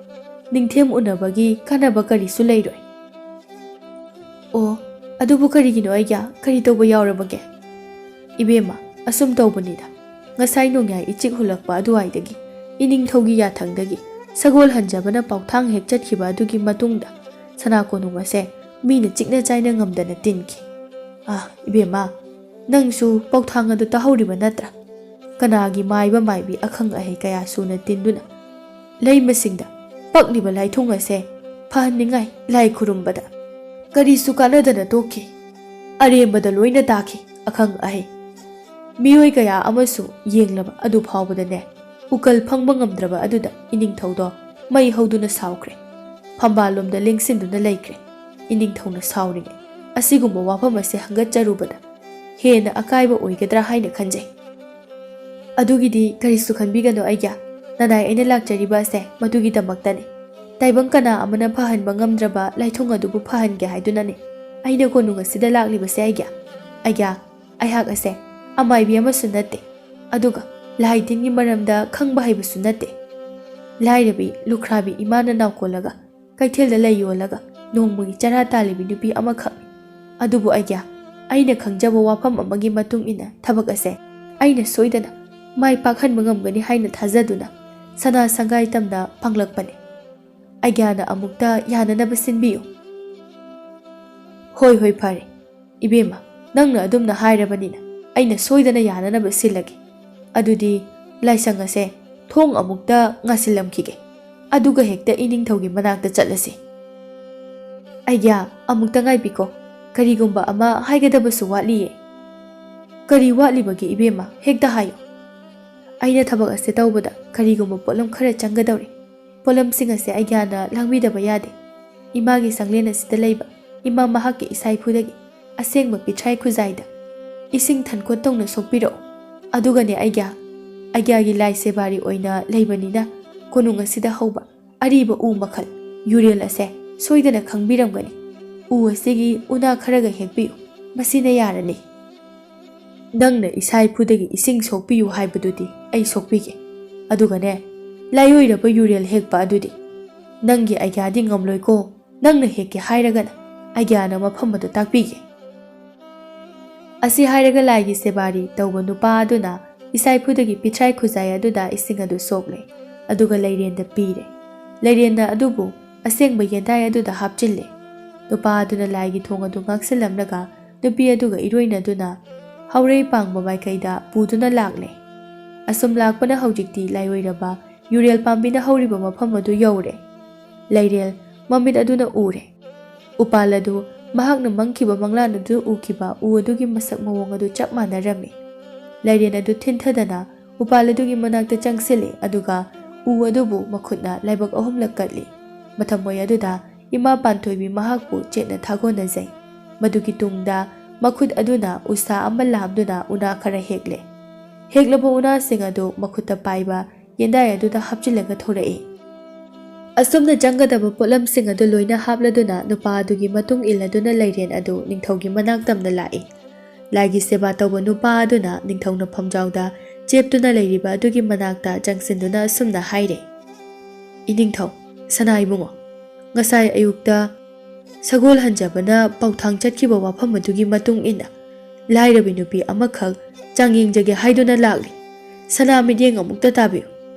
ꯅꯤꯡꯊꯦꯝ ꯎꯅꯕꯒꯤ ꯀꯥꯟꯅꯕ ꯀꯔꯤꯁꯨ ꯂꯩꯔꯣꯏ꯫" "ꯑꯣ, ꯑꯗꯨꯕꯨ ꯀꯔꯤꯒꯤꯅꯣ ꯑꯩꯒ꯭ꯌꯥ? ꯀꯔꯤ ꯇꯧꯕ ꯌꯥꯎꯔꯕꯒꯦ?" "ꯏꯕꯦꯝꯃ, ꯑꯁꯨꯝ ꯇꯧꯕꯅꯤꯗ꯫ ꯉꯁꯥꯏ ꯅꯣꯡꯌꯥꯏ ꯏꯆꯤꯛ ꯍꯨꯜꯂꯛꯄ ꯑꯗꯨꯋꯥꯏꯗꯒꯤ, ꯏꯅꯤꯡꯊꯧꯒꯤ ꯌꯥꯊꯪꯗꯒꯤ ꯁꯒꯣꯜ ꯍꯟꯖꯕꯅ ꯄꯥꯎꯊꯥꯡ ꯍꯦꯛ ꯆꯠꯈꯤꯕ ꯑꯗꯨꯒꯤ ꯃꯇꯨꯡꯗ ꯁꯅꯥ ꯀꯣꯅꯨꯡ ꯑꯁꯦ ꯃꯤꯅ ꯆꯤꯛꯅ ꯆꯥꯏꯅ ꯉꯝꯗꯅ ꯇꯤꯟꯈꯤ꯫ ꯑꯥ, ꯏꯕꯦꯝꯃ, ꯅꯪꯁꯨ ꯄꯥꯎꯊꯥꯡ ꯑꯗꯨ ꯇꯥꯍꯧꯔꯤꯕ ꯅꯠꯇ꯭ꯔꯥ? ꯀꯅꯥꯒꯤ ꯃꯥꯏꯕ ꯃꯥꯏꯕꯤ ꯑꯈꯪ ꯑꯍꯩ ꯀꯌꯥ ꯁꯨꯅ ꯇꯤꯟꯗꯨꯅ ꯂꯩꯃꯁꯤꯡꯗ ꯄꯛꯂꯤꯕ ꯂꯥꯏꯊꯨꯡ ꯑꯁꯦ ꯐꯍꯟꯅꯤꯡꯉꯥꯏ ꯂꯥꯏ ꯈꯨꯔꯨꯝꯕꯗ ꯀꯔꯤꯁꯨ ꯀꯥꯟꯅꯗꯅ ꯇꯣꯛꯈꯤ꯫ ꯑꯔꯦꯝꯕꯗ ꯂꯣꯏꯅ ꯇꯥꯈꯤ꯫ ꯑꯈꯪ ꯑꯍꯩ ꯃꯤꯑꯣꯏ ꯀꯌꯥ ꯑꯃꯁꯨ ꯌꯦꯡꯂꯕ ꯑꯗꯨ ꯐꯥꯎꯕꯗꯅꯦ, ꯎꯀꯜ ꯐꯪꯕ ꯉꯝꯗ꯭ꯔꯕ ꯑꯗꯨꯗ ꯏꯅꯤꯡꯊꯧꯗꯣ ꯃꯩ ꯍꯧꯗꯨꯅ ꯁꯥꯎꯈ꯭ꯔꯦ꯫ ꯐꯝꯕꯥꯜꯂꯣꯝꯗ ꯂꯦꯡꯁꯤꯟꯗꯨꯅ ꯂꯩꯈ꯭ꯔꯦ꯫ ꯏꯅꯤꯡꯊꯧꯅ ꯁꯥꯎꯔꯤꯉꯩ ꯑꯁꯤꯒꯨꯝꯕ ꯋꯥꯐꯝ ꯑꯁꯦ ꯍꯪꯒꯠꯆꯔꯨꯕꯗ ꯍꯦꯟꯅ ꯑꯀꯥꯏꯕ ꯑꯣꯏꯒꯗ꯭ꯔꯥ ꯍꯥꯏꯅ ꯈꯟꯖꯩ꯫ ꯑꯗꯨꯒꯤꯗꯤ ꯀꯔꯤꯁꯨ ꯈꯟꯕꯤꯒꯅꯨ ꯑꯩꯒ꯭ꯌꯥ, ꯅꯅꯥꯏ ꯑꯩꯅ ꯂꯥꯛꯆꯔꯤꯕ ꯑꯁꯦ ꯃꯗꯨꯒꯤꯗꯃꯛꯇꯅꯤ꯫ ꯇꯥꯏꯕꯪ ꯀꯅꯥ ꯑꯃꯅ ꯐꯍꯟꯕ ꯉꯝꯗ꯭ꯔꯕ ꯂꯥꯏꯊꯨꯡ ꯑꯗꯨꯕꯨ ꯐꯍꯟꯒꯦ ꯍꯥꯏꯗꯨꯅꯅꯤ ꯑꯩꯅ ꯀꯣꯅꯨꯡ ꯑꯁꯤꯗ ꯂꯥꯛꯂꯤꯕꯁꯦ ꯑꯩꯒ꯭ꯌꯥ꯫ ꯑꯩꯒ꯭ꯌꯥ, ꯑꯩꯍꯥꯛ ꯑꯁꯦ ꯑꯃꯥꯏꯕꯤ ꯑꯃꯁꯨ ꯅꯠꯇꯦ, ꯑꯗꯨꯒ ꯂꯥꯏ ꯇꯤꯟꯒꯤ ꯃꯔꯝꯗ ꯈꯪꯕ ꯍꯩꯕꯁꯨ ꯅꯠꯇꯦ꯫ ꯂꯥꯏꯔꯕꯤ ꯂꯨꯈ꯭ꯔꯥꯕꯤ ꯏꯃꯥꯅ ꯅꯥꯎꯀꯣꯜꯂꯒ ꯀꯩꯊꯦꯜꯗ ꯂꯩ ꯌꯣꯜꯂꯒ ꯅꯣꯡꯃꯒꯤ ꯆꯔꯥ ꯇꯥꯜꯂꯤꯕꯤ ꯅꯨꯄꯤ ꯑꯃꯈꯛꯅꯤ꯫ ꯑꯗꯨꯕꯨ ꯑꯩꯒ꯭ꯌꯥ, ꯑꯩꯅ ꯈꯪꯖꯕ ꯋꯥꯐꯝ ꯑꯃꯒꯤ ꯃꯇꯨꯡ ꯏꯟꯅ ꯊꯕꯛ ꯑꯁꯦ ꯑꯩꯅ ꯁꯣꯏꯗꯅ ꯃꯥꯏ ꯄꯥꯛꯍꯟꯕ ꯉꯝꯒꯅꯤ ꯍꯥꯏꯅ ꯊꯥꯖꯗꯨꯅ ꯁꯅꯥ ꯁꯪꯒꯥꯏ ꯇꯝꯅ ꯄꯥꯡꯂꯛꯄꯅꯤ꯫ ꯑꯩꯒ꯭ꯌꯥꯅ ꯑꯃꯨꯛꯇ ꯌꯥꯅꯅꯕ ꯁꯤꯟꯕꯤꯌꯨ꯫" "ꯍꯣꯏ, ꯍꯣꯏ, ꯐꯔꯦ꯫ ꯏꯕꯦꯝꯃ, ꯅꯪꯅ ꯑꯗꯨꯝꯅ ꯍꯥꯏꯔꯕꯅꯤꯅ ꯑꯩꯅ ꯁꯣꯏꯗꯅ ꯌꯥꯅꯅꯕ ꯁꯤꯜꯂꯒꯦ꯫ ꯑꯗꯨꯗꯤ ꯂꯥꯏꯁꯪ ꯑꯁꯦ ꯊꯣꯡ ꯑꯃꯨꯛꯇ ꯉꯥꯁꯤꯜꯂꯝꯈꯤꯒꯦ꯫ ꯑꯗꯨꯒ ꯍꯦꯛꯇ ꯏꯅꯤꯡꯊꯧꯒꯤ ꯃꯅꯥꯛꯇ ꯆꯠꯂꯁꯤ꯫" "ꯑꯩꯒ꯭ꯌꯥ, ꯑꯃꯨꯛꯇ ꯉꯥꯏꯕꯤꯀꯣ꯫ ꯀꯔꯤꯒꯨꯝꯕ ꯑꯃ ꯍꯥꯏꯒꯗꯕꯁꯨ ꯋꯥꯠꯂꯤꯌꯦ꯫" "ꯀꯔꯤ ꯋꯥꯠꯂꯤꯕꯒꯦ ꯏꯕꯦꯝꯃ? ꯍꯦꯛꯇ ꯍꯥꯏꯌꯨ꯫" "ꯑꯩꯅ ꯊꯕꯛ ꯑꯁꯦ ꯇꯧꯕꯗ ꯀꯔꯤꯒꯨꯝꯕ ꯄꯣꯠꯂꯝ ꯈꯔ ꯆꯪꯒꯗꯧꯔꯤ꯫ ꯄꯣꯠꯂꯝꯁꯤꯡ ꯑꯁꯦ ꯑꯩꯒ꯭ꯌꯥꯅ ꯂꯥꯡꯕꯤꯗꯕ ꯌꯥꯗꯦ꯫ ꯏꯃꯥꯒꯤ ꯆꯪꯂꯦꯟ ꯑꯁꯤꯗ ꯂꯩꯕ ꯏꯃꯥ ꯃꯍꯥꯛꯀꯤ ꯏꯁꯥ ꯏꯐꯨꯗꯒꯤ ꯑꯁꯦꯡꯕ ꯄꯤꯊ꯭ꯔꯥꯏ ꯈꯨꯖꯥꯏꯗ ꯏꯁꯤꯡ ꯊꯟꯈꯣꯠ ꯇꯧꯅ ꯁꯣꯛꯄꯤꯔꯛꯎ꯫ ꯑꯗꯨꯒꯅꯦ ꯑꯩꯒ꯭ꯌꯥ, ꯑꯩꯒ꯭ꯌꯥꯒꯤ ꯂꯥꯏ ꯁꯦꯕꯥꯔꯤ ꯑꯣꯏꯅ ꯂꯩꯕꯅꯤꯅ ꯀꯣꯅꯨꯡ ꯑꯁꯤꯗ ꯍꯧꯕ ꯑꯔꯤꯕ ꯎ ꯃꯈꯜ ꯌꯨꯔꯦꯜ ꯑꯁꯦ ꯁꯣꯏꯗꯅ ꯈꯪꯕꯤꯔꯝꯒꯅꯤ꯫ ꯎ ꯑꯁꯤꯒꯤ ꯎꯅꯥ ꯈꯔꯒ ꯍꯦꯛꯄꯤꯌꯨ, ꯃꯁꯤꯅ ꯌꯥꯔꯅꯤ꯫ ꯅꯪꯅ ꯏꯁꯥ ꯏꯐꯨꯗꯒꯤ ꯏꯁꯤꯡ ꯁꯣꯛꯄꯤꯌꯨ ꯍꯥꯏꯕꯗꯨꯗꯤ ꯑꯩ ꯁꯣꯛꯄꯤꯒꯦ꯫ ꯑꯗꯨꯒꯅꯦ, ꯂꯥꯏꯑꯣꯏꯔꯕ ꯌꯨꯔꯦꯜ ꯍꯦꯛꯄ ꯑꯗꯨꯗꯤ ꯅꯪꯒꯤ ꯑꯩꯒ꯭ꯌꯥꯗꯤ ꯉꯝꯂꯣꯏꯀꯣ꯫ ꯅꯪꯅ ꯍꯦꯛꯀꯦ ꯍꯥꯏꯔꯒꯅ ꯑꯩꯒ꯭ꯌꯥꯅ ꯃꯐꯝ ꯑꯗꯨ ꯇꯥꯛꯄꯤꯒꯦ꯫ ꯑꯁꯤ ꯍꯥꯏꯔꯒ ꯂꯥꯏꯒꯤ ꯁꯦꯕꯥꯔꯤ ꯇꯧꯕ ꯅꯨꯄꯥ ꯑꯗꯨꯅ ꯏꯁꯥ ꯏꯐꯨꯗꯒꯤ ꯄꯤꯊ꯭ꯔꯥꯏ ꯈꯨꯖꯥꯏ ꯑꯗꯨꯗ ꯏꯁꯤꯡ ꯑꯗꯨ ꯁꯣꯛꯂꯦ, ꯑꯗꯨꯒ ꯂꯩꯔꯦꯟꯗ ꯄꯤꯔꯦ꯫ ꯂꯩꯔꯦꯟꯅ ꯑꯗꯨꯕꯨ ꯑꯁꯦꯡꯕ ꯌꯦꯟꯗꯥꯏ ꯑꯗꯨꯗ ꯍꯥꯞꯆꯤꯜꯂꯦ꯫ ꯅꯨꯄꯥ ꯑꯗꯨꯅ ꯂꯥꯏꯒꯤ ꯊꯣꯡ ꯑꯗꯨ ꯉꯥꯛꯁꯤꯜꯂꯝꯂꯒ ꯅꯨꯄꯤ ꯑꯗꯨꯒ ꯏꯔꯣꯏꯅꯗꯨꯅ ꯍꯧꯔꯩ ꯄꯥꯡꯕ ꯃꯥꯏꯀꯩꯗ ꯄꯨꯗꯨꯅ ꯂꯥꯛꯂꯦ꯫ ꯑꯁꯨꯝ ꯂꯥꯛꯄꯅ ꯍꯧꯖꯤꯛꯇꯤ ꯂꯥꯏꯑꯣꯏꯔꯕ ꯌꯨꯔꯦꯜ ꯄꯥꯝꯕꯤꯅ ꯍꯧꯔꯤꯕ ꯃꯐꯝ ꯑꯗꯨ ꯌꯧꯔꯦ꯫ ꯂꯩꯔꯦꯜ ꯃꯃꯤꯠ ꯑꯗꯨꯅ ꯎꯔꯦ꯫ ꯎꯄꯥꯜ ꯑꯗꯨ ꯃꯍꯥꯛꯅ ꯃꯪꯈꯤꯕ ꯃꯪꯂꯥꯟ ꯑꯗꯨ ꯎꯈꯤꯕ ꯎ ꯑꯗꯨꯒꯤ ꯃꯁꯛ ꯃꯑꯣꯡ ꯑꯗꯨ ꯆꯞ ꯃꯥꯟꯅꯔꯝꯃꯤ꯫ ꯂꯩꯔꯦꯟ ꯑꯗꯨ ꯊꯤꯟꯊꯗꯅ ꯎꯄꯥꯜ ꯑꯗꯨꯒꯤ ꯃꯅꯥꯛꯇ ꯆꯪꯁꯤꯜꯂꯤ, ꯑꯗꯨꯒ ꯎ ꯑꯗꯨꯕꯨ ꯃꯈꯨꯠꯅ ꯂꯥꯏꯕꯛ ꯑꯍꯨꯝꯂꯛ ꯀꯠꯂꯤ꯫ ꯃꯇꯝ ꯑꯣꯏ ꯑꯗꯨꯗ ꯏꯃꯥ ꯄꯥꯟꯊꯣꯏꯕꯤ ꯃꯍꯥꯛꯄꯨ ꯆꯦꯠꯅ ꯊꯥꯒꯣꯟꯅꯖꯩ꯫ ꯃꯗꯨꯒꯤ ꯇꯨꯡꯗ ꯃꯈꯨꯠ ꯑꯗꯨꯅ ꯎꯁꯥ ꯑꯃ ꯂꯥꯝꯗꯨꯅ ꯎꯅꯥ ꯈꯔ ꯍꯦꯛꯂꯦ꯫ ꯍꯦꯛꯂꯕ ꯎꯅꯥꯁꯤꯡ ꯑꯗꯨ ꯃꯈꯨꯠꯇ ꯄꯥꯏꯕ ꯌꯦꯟꯗꯥꯏ ꯑꯗꯨꯗ ꯍꯥꯞꯆꯤꯜꯂꯒ ꯊꯣꯔꯛꯏ꯫ ꯑꯁꯨꯝꯅ ꯆꯪꯒꯗꯕ ꯄꯣꯠꯂꯝꯁꯤꯡ ꯑꯗꯨ ꯂꯣꯏꯅ ꯍꯥꯞꯂꯗꯨꯅ ꯅꯨꯄꯥ ꯑꯗꯨꯒꯤ ꯃꯇꯨꯡ ꯏꯜꯂꯗꯨꯅ ꯂꯩꯔꯦꯟ ꯑꯗꯨ ꯅꯤꯡꯊꯧꯒꯤ ꯃꯅꯥꯛ ꯇꯝꯅ ꯂꯥꯛꯏ꯫ ꯂꯥꯏꯒꯤ ꯁꯦꯕꯥ ꯇꯧꯕ ꯅꯨꯄꯥ ꯑꯗꯨꯅ ꯅꯤꯡꯊꯧꯅ ꯐꯝꯖꯥꯎꯗ ꯆꯦꯞꯇꯨꯅ ꯂꯩꯔꯤꯕ ꯑꯗꯨꯒꯤ ꯃꯅꯥꯛꯇ ꯆꯪꯁꯤꯟꯗꯨꯅ ꯑꯁꯨꯝꯅ ꯍꯥꯏꯔꯦ, "ꯏꯅꯤꯡꯊꯧ, ꯁꯅꯥ ꯏꯕꯨꯡꯉꯣ, ꯉꯁꯥꯏ ꯑꯌꯨꯛꯇ ꯁꯒꯣꯜ ꯍꯟꯖꯕꯅ ꯄꯥꯎꯊꯥꯡ ꯆꯠꯈꯤꯕ ꯋꯥꯐꯝ ꯑꯗꯨꯒꯤ ꯃꯇꯨꯡ ꯏꯟꯅ ꯂꯥꯏꯔꯕꯤ ꯅꯨꯄꯤ ꯑꯃꯈꯛ ꯆꯥꯡꯌꯦꯡꯖꯒꯦ ꯍꯥꯏꯗꯨꯅ ꯂꯥꯛꯂꯤ꯫ ꯁꯅꯥ ꯃꯤꯠꯌꯦꯡ ꯑꯃꯨꯛꯇ ꯇꯥꯕꯤꯌꯨ꯫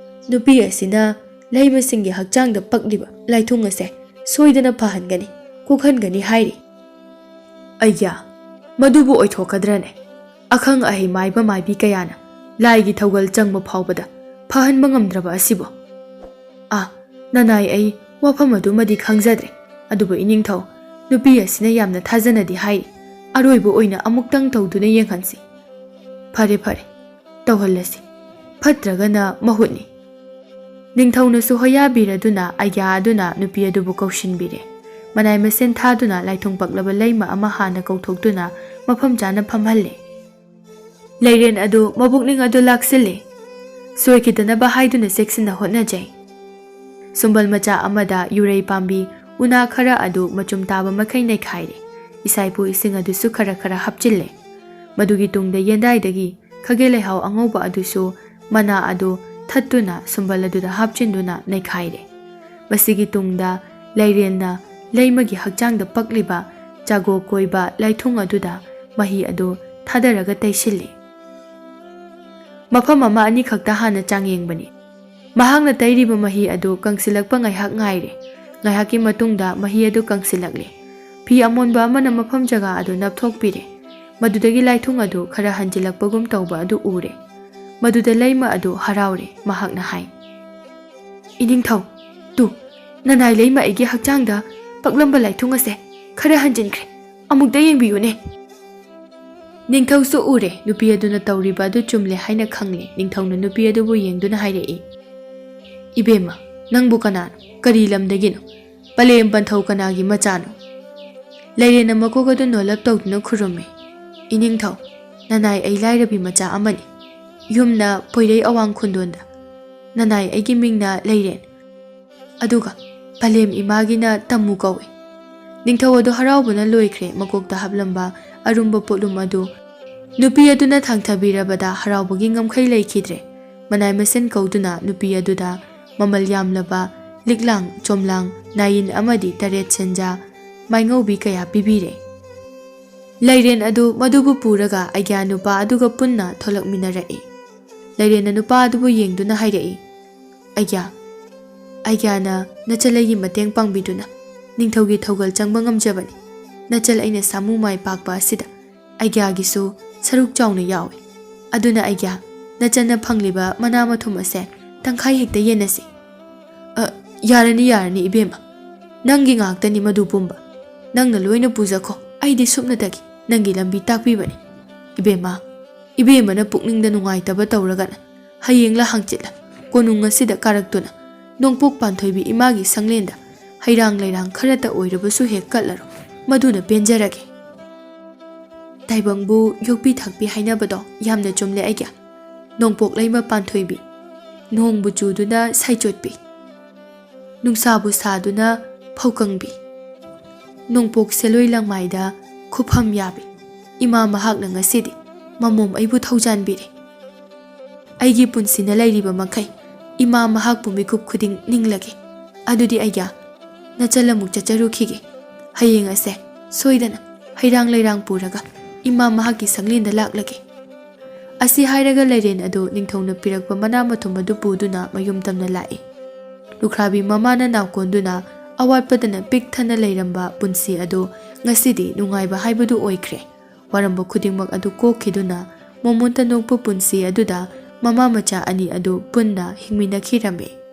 ꯅꯨꯄꯤ ꯑꯁꯤꯅ ꯂꯩꯃꯁꯤꯡꯒꯤ ꯍꯛꯆꯥꯡꯗ ꯄꯛꯂꯤꯕ ꯂꯥꯏꯊꯨꯡ ꯑꯁꯦ ꯁꯣꯏꯗꯅ ꯐꯍꯟꯒꯅꯤ, ꯀꯣꯛꯍꯟꯒꯅꯤ ꯍꯥꯏꯔꯤ꯫" ꯑꯩꯌꯥ, ꯃꯗꯨꯕꯨ ꯑꯣꯏꯊꯣꯛꯀꯗ꯭ꯔꯅꯦ? ꯑꯈꯪ ꯑꯍꯩ ꯃꯥꯏꯕ ꯃꯥꯏꯕꯤ ꯀꯌꯥꯅ ꯂꯥꯏꯒꯤ ꯊꯧꯒꯜ ꯆꯪꯕ ꯐꯥꯎꯕꯗ ꯐꯍꯟꯕ ꯉꯝꯗ꯭ꯔꯕ ꯑꯁꯤꯕꯨ? ꯑꯥ, ꯅꯅꯥꯏ, ꯑꯩ ꯋꯥꯐꯝ ꯑꯗꯨꯃꯗꯤ ꯈꯪꯖꯗ꯭ꯔꯦ, ꯑꯗꯨꯕꯨ ꯏꯅꯤꯡꯊꯧ, ꯅꯨꯄꯤ ꯑꯁꯤꯅ ꯌꯥꯝꯅ ꯊꯥꯖꯅꯗꯤ ꯍꯥꯏꯔꯤ꯫ ꯑꯔꯣꯏꯕ ꯑꯣꯏꯅ ꯑꯃꯨꯛꯇꯪ ꯇꯧꯗꯨꯅ ꯌꯦꯡꯍꯟꯁꯤ꯫ ꯐꯔꯦ, ꯐꯔꯦ, ꯇꯧꯍꯜꯂꯁꯤ꯫ ꯐꯠꯇ꯭ꯔꯒꯅ ꯃꯍꯨꯠꯅꯤ꯫ ꯅꯤꯡꯊꯧꯅꯁꯨ ꯍꯣꯌꯥꯕꯤꯔꯗꯨꯅ ꯑꯥꯏꯒ꯭ꯌꯥ ꯑꯗꯨꯅ ꯅꯨꯄꯤ ꯑꯗꯨꯕꯨ ꯀꯧꯁꯤꯟꯕꯤꯔꯦ꯫ ꯃꯅꯥꯏ ꯃꯁꯤꯟ ꯊꯥꯗꯨꯅ ꯂꯥꯏꯊꯨꯡ ꯄꯛꯂꯕ ꯂꯩꯃ ꯑꯃ ꯍꯥꯟꯅ ꯀꯧꯊꯣꯛꯇꯨꯅ ꯃꯐꯝ ꯆꯥꯅ ꯐꯝꯍꯜꯂꯦ꯫ ꯂꯩꯔꯦꯟ ꯑꯗꯨ ꯃꯕꯨꯛꯅꯤꯡ ꯑꯗꯨ ꯂꯥꯛꯁꯤꯜꯂꯦ꯫ ꯁꯣꯏꯈꯤꯗꯅꯕ ꯍꯥꯏꯗꯨꯅ ꯆꯦꯛꯁꯤꯟꯅ ꯍꯣꯠꯅꯖꯩ꯫ ꯁꯨꯝꯕꯜ ꯃꯆꯥ ꯑꯃꯗ ꯌꯨꯔꯩ ꯄꯥꯝꯕꯤ ꯎꯅꯥ ꯈꯔ ꯑꯗꯨ ꯃꯆꯨꯝ ꯇꯥꯕ ꯃꯈꯩ ꯅꯩꯈꯥꯏꯔꯦ꯫ ꯏꯁꯥꯏꯄꯨ ꯏꯁꯤꯡ ꯑꯗꯨꯁꯨ ꯈꯔ ꯈꯔ ꯍꯥꯞꯆꯤꯜꯂꯦ꯫ ꯃꯗꯨꯒꯤ ꯇꯨꯡꯗ ꯌꯦꯟꯗꯥꯏꯗꯒꯤ ꯈꯥꯒꯦ ꯂꯩꯍꯥꯎ ꯑꯉꯧꯕ ꯑꯗꯨꯁꯨ ꯃꯅꯥ ꯑꯗꯨ ꯊꯠꯇꯨꯅ ꯁꯨꯝꯕꯜ ꯑꯗꯨꯗ ꯍꯥꯞꯆꯤꯟꯗꯨꯅ ꯅꯩꯈꯥꯏꯔꯦ꯫ ꯃꯁꯤꯒꯤ ꯇꯨꯡꯗ ꯂꯩꯔꯦꯟꯅ ꯂꯩꯃꯒꯤ ꯍꯛꯆꯥꯡꯗ ꯄꯛꯂꯤꯕ ꯆꯥꯒꯣ ꯀꯣꯏꯕ ꯂꯥꯏꯊꯨꯡ ꯑꯗꯨꯗ ꯃꯍꯤ ꯑꯗꯨ ꯊꯥꯗꯔꯒ ꯇꯩꯁꯤꯜꯂꯤ꯫ ꯃꯐꯝ ꯑꯃ ꯑꯅꯤꯈꯛꯇ ꯍꯥꯟꯅ ꯆꯥꯡꯌꯦꯡꯕꯅꯤ꯫ ꯃꯍꯥꯛꯅ ꯇꯩꯔꯤꯕ ꯃꯍꯤ ꯑꯗꯨ ꯀꯪꯁꯤꯜꯂꯛꯄ ꯉꯥꯏꯍꯥꯛ ꯉꯥꯏꯔꯦ꯫ ꯉꯥꯏꯍꯥꯛꯀꯤ ꯃꯇꯨꯡꯗ ꯃꯍꯤ ꯑꯗꯨ ꯀꯪꯁꯤꯜꯂꯛꯂꯦ꯫ ꯐꯤ ꯑꯃꯣꯟꯕ ꯑꯃꯅ ꯃꯐꯝ ꯖꯒꯥ ꯑꯗꯨ ꯅꯞꯊꯣꯛꯄꯤꯔꯦ꯫ ꯃꯗꯨꯗꯒꯤ ꯂꯥꯏꯊꯨꯡ ꯑꯗꯨ ꯈꯔ ꯍꯟꯖꯤꯜꯂꯛꯄꯒꯨꯝ ꯇꯧꯕ ꯑꯗꯨ ꯎꯔꯦ꯫ ꯃꯗꯨꯗ ꯂꯩꯃ ꯑꯗꯨ ꯍꯔꯥꯎꯔꯦ꯫ ꯃꯍꯥꯛꯅ ꯍꯥꯏ, "ꯏꯅꯤꯡꯊꯧ, ꯇꯨ, ꯅꯅꯥꯏ ꯂꯩꯃ ꯑꯩꯒꯤ ꯍꯛꯆꯥꯡꯗ ꯄꯛꯂꯝꯕ ꯂꯥꯏꯊꯨꯡ ꯑꯁꯦ ꯈꯔ ꯍꯟꯖꯤꯟꯈ꯭ꯔꯦ꯫ ꯑꯃꯨꯛꯇ ꯌꯦꯡꯕꯤꯌꯨꯅꯦ꯫" ꯅꯤꯡꯊꯧꯁꯨ ꯎꯔꯦ, ꯅꯨꯄꯤ ꯑꯗꯨꯅ ꯇꯧꯔꯤꯕ ꯑꯗꯨ ꯆꯨꯝꯂꯦ ꯍꯥꯏꯅ ꯈꯪꯂꯦ꯫ ꯅꯤꯡꯊꯧꯅ ꯅꯨꯄꯤ ꯑꯗꯨꯕꯨ ꯌꯦꯡꯗꯨꯅ ꯍꯥꯏꯔꯛꯏ, "ꯏꯕꯦꯝꯃ, ꯅꯪꯕꯨ ꯀꯅꯥꯅꯣ? ꯀꯔꯤ ꯂꯝꯗꯒꯤꯅꯣ? ꯄꯂꯦꯝ ꯄꯟꯊꯧ ꯀꯅꯥꯒꯤ ꯃꯆꯥꯅꯣ?" ꯂꯩꯔꯦꯟꯅ ꯃꯀꯣꯛ ꯑꯗꯨ ꯅꯣꯜꯂꯞ ꯇꯧꯗꯨꯅ ꯈꯨꯔꯨꯝꯃꯤ, "ꯏꯅꯤꯡꯊꯧ, ꯅꯅꯥꯏ ꯑꯩ ꯂꯥꯏꯔꯕꯤ ꯃꯆꯥ ꯑꯃꯅꯤ꯫ ꯌꯨꯝꯅ ꯄꯣꯏꯔꯩ ꯑꯋꯥꯡ ꯈꯨꯟꯗꯣꯟꯗ꯫ ꯅꯅꯥꯏ ꯑꯩꯒꯤ ꯃꯤꯡꯅ ꯂꯩꯔꯦꯟ꯫ ꯑꯗꯨꯒ ꯄꯂꯦꯝ ꯏꯃꯥꯒꯤꯅ ꯇꯝꯃꯨ ꯀꯧꯏ꯫" ꯅꯤꯡꯊꯧ ꯑꯗꯨ ꯍꯔꯥꯎꯕꯅ ꯂꯣꯏꯈ꯭ꯔꯦ꯫ ꯃꯀꯣꯛꯇ ꯍꯥꯞꯂꯝꯕ ꯑꯔꯨꯝꯕ ꯄꯣꯠꯂꯨꯝ ꯑꯗꯨ ꯅꯨꯄꯤ ꯑꯗꯨꯅ ꯊꯥꯡꯊꯕꯤꯔꯕꯗ ꯍꯔꯥꯎꯕꯒꯤ ꯉꯝꯈꯩ ꯂꯩꯈꯤꯗ꯭ꯔꯦ꯫ ꯃꯅꯥꯏ ꯃꯁꯤꯟ ꯀꯧꯗꯨꯅ ꯅꯨꯄꯤ ꯑꯗꯨꯗ ꯃꯃꯜ ꯌꯥꯝꯂꯕ ꯂꯤꯛꯂꯥꯡ, ꯆꯣꯝꯂꯥꯡ, ꯅꯥꯌꯤꯟ ꯑꯃꯗꯤ ꯇꯔꯦꯠ ꯁꯦꯟꯖꯥ ꯃꯥꯏꯉꯧꯕꯤ ꯀꯌꯥ ꯄꯤꯕꯤꯔꯦ꯫ ꯂꯩꯔꯦꯟ ꯑꯗꯨ ꯃꯗꯨꯕꯨ ꯄꯨꯔꯒ ꯑꯩꯒ꯭ꯌꯥ ꯅꯨꯄꯥ ꯑꯗꯨꯒ ꯄꯨꯟꯅ ꯊꯣꯛꯂꯛꯃꯤꯟꯅꯔꯛꯏ꯫ ꯂꯩꯔꯦꯟꯅ ꯅꯨꯄꯥ ꯑꯗꯨꯕꯨ ꯌꯦꯡꯗꯨꯅ ꯍꯥꯏꯔꯛꯏ, "ꯑꯩꯒ꯭ꯌꯥ, ꯑꯩꯒ꯭ꯌꯥꯅ ꯅꯆꯜ ꯑꯩꯒꯤ ꯃꯇꯦꯡ ꯄꯥꯡꯕꯤꯗꯨꯅ ꯅꯤꯡꯊꯧꯒꯤ ꯊꯧꯒꯜ ꯆꯪꯕ ꯉꯝꯖꯕꯅꯤ꯫ ꯅꯆꯜ ꯑꯩꯅ ꯁꯥꯃꯨ ꯃꯥꯏ ꯄꯥꯛꯄ ꯑꯁꯤꯗ ꯑꯩꯒ꯭ꯌꯥꯒꯤꯁꯨ ꯁꯔꯨꯛ ꯆꯥꯎꯅ ꯌꯥꯎꯏ꯫ ꯑꯗꯨꯅ ꯑꯩꯒ꯭ꯌꯥ, ꯅꯆꯟꯅ ꯐꯪꯂꯤꯕ ꯃꯅꯥ ꯃꯊꯨꯝ ꯑꯁꯦ ꯇꯪꯈꯥꯏ ꯍꯦꯛꯇ ꯌꯦꯟꯅꯁꯤ꯫" "ꯑ, ꯌꯥꯔꯅꯤ, ꯌꯥꯔꯅꯤ ꯏꯕꯦꯝꯃ, ꯅꯪꯒꯤ ꯉꯥꯛꯇꯅꯤ ꯃꯗꯨ ꯄꯨꯝꯕ꯫ ꯅꯪꯅ ꯂꯣꯏꯅ ꯄꯨꯖꯈꯣ, ꯑꯩꯗꯤ ꯁꯨꯞꯅꯇꯒꯤ ꯅꯪꯒꯤ ꯂꯝꯕꯤ ꯇꯥꯛꯄꯤꯕꯅꯤ꯫ ꯏꯕꯦꯝꯃ, ꯏꯕꯦꯝꯃꯅ ꯄꯨꯛꯅꯤꯡꯗ ꯅꯨꯡꯉꯥꯏꯇꯕ ꯇꯧꯔꯒꯅ ꯍꯌꯦꯡꯂ ꯍꯪꯆꯤꯠꯂ ꯀꯣꯅꯨꯡ ꯑꯁꯤꯗ ꯀꯥꯔꯛꯇꯨꯅ ꯅꯣꯡꯄꯣꯛ ꯄꯥꯟꯊꯣꯏꯕꯤ ꯏꯃꯥꯒꯤ ꯁꯪꯂꯦꯟꯗ ꯍꯩꯔꯥꯡ ꯂꯩꯔꯥꯡ ꯈꯔꯇ ꯑꯣꯏꯔꯕꯁꯨ ꯍꯦꯛ ꯀꯠꯂꯔꯣ, ꯃꯗꯨꯅ ꯄꯦꯟꯖꯔꯒꯦ꯫ ꯇꯥꯏꯕꯪꯕꯨ ꯌꯣꯛꯄꯤ ꯊꯥꯛꯄꯤ ꯍꯥꯏꯅꯕꯗꯣ ꯌꯥꯝꯅ ꯆꯨꯝꯂꯦ ꯑꯩꯒꯤ꯫ ꯅꯣꯡꯄꯣꯛ ꯂꯩꯃ ꯄꯥꯟꯊꯣꯏꯕꯤ, ꯅꯣꯡꯕꯨ ꯆꯨꯗꯨꯅ ꯁꯥꯏꯆꯣꯠꯄꯤ, ꯅꯨꯡꯁꯥꯕꯨ ꯁꯥꯗꯨꯅ ꯐꯧꯀꯪꯕꯤ, ꯅꯣꯡꯄꯣꯛ ꯁꯦꯂꯣꯏ ꯂꯪꯃꯥꯏꯗ ꯈꯨꯐꯝ ꯌꯥꯕꯤ ꯏꯃꯥ ꯃꯍꯥꯛꯅ ꯉꯁꯤꯗꯤ ꯃꯃꯣꯝ ꯑꯩꯕꯨ ꯊꯧꯖꯥꯟꯕꯤꯔꯦ꯫ ꯑꯩꯒꯤ ꯄꯨꯟꯁꯤꯅ ꯂꯩꯔꯤꯕ ꯃꯈꯩ ꯏꯃꯥ ꯃꯍꯥꯛꯄꯨ ꯃꯤꯀꯨꯞ ꯈꯨꯗꯤꯡ ꯅꯤꯡꯂꯒꯦ꯫ ꯑꯗꯨꯗꯤ ꯑꯩꯒ ꯅꯆꯜ ꯑꯃꯨꯛ ꯆꯠꯆꯔꯨꯈꯤꯒꯦ꯫ ꯍꯌꯦꯡ ꯑꯁꯦ ꯁꯣꯏꯗꯅ ꯍꯩꯔꯥꯡ ꯂꯩꯔꯥꯡ ꯄꯨꯔꯒ ꯏꯃꯥ ꯃꯍꯥꯛꯀꯤ ꯁꯪꯂꯦꯟꯗ ꯂꯥꯛꯂꯒꯦ꯫ ꯑꯁꯤ ꯍꯥꯏꯔꯒ ꯂꯩꯔꯦꯟ ꯑꯗꯨ ꯅꯤꯡꯊꯧꯅ ꯄꯤꯔꯛꯄ ꯃꯅꯥ ꯃꯊꯨꯝ ꯑꯗꯨ ꯄꯨꯗꯨꯅ ꯃꯌꯨꯝ ꯇꯝꯅ ꯂꯥꯛꯏ꯫ ꯂꯨꯈ꯭ꯔꯥꯕꯤ ꯃꯃꯥꯅ ꯅꯥꯎꯀꯣꯟꯗꯨꯅ ꯑꯋꯥꯠꯄꯗꯅ ꯄꯤꯛ ꯊꯟꯅ ꯂꯩꯔꯝꯕ ꯄꯨꯟꯁꯤ ꯑꯗꯨ ꯉꯁꯤꯗꯤ ꯅꯨꯡꯉꯥꯏꯕ ꯍꯥꯏꯕꯗꯨ ꯑꯣꯏꯈ꯭ꯔꯦ꯫ ꯋꯥꯔꯝꯕ ꯈꯨꯗꯤꯡꯃꯛ ꯑꯗꯨ ꯀꯣꯛꯈꯤꯗꯨꯅ ꯃꯣꯃꯣꯟꯇ ꯅꯣꯛꯄ ꯄꯨꯟꯁꯤ ꯑꯗꯨꯗ ꯃꯃꯥ ꯃꯆꯥ ꯑꯅꯤ ꯑꯗꯨ ꯄꯨꯟꯅ ꯍꯤꯡꯃꯤꯟꯅꯈꯤꯔꯝꯃꯤ꯫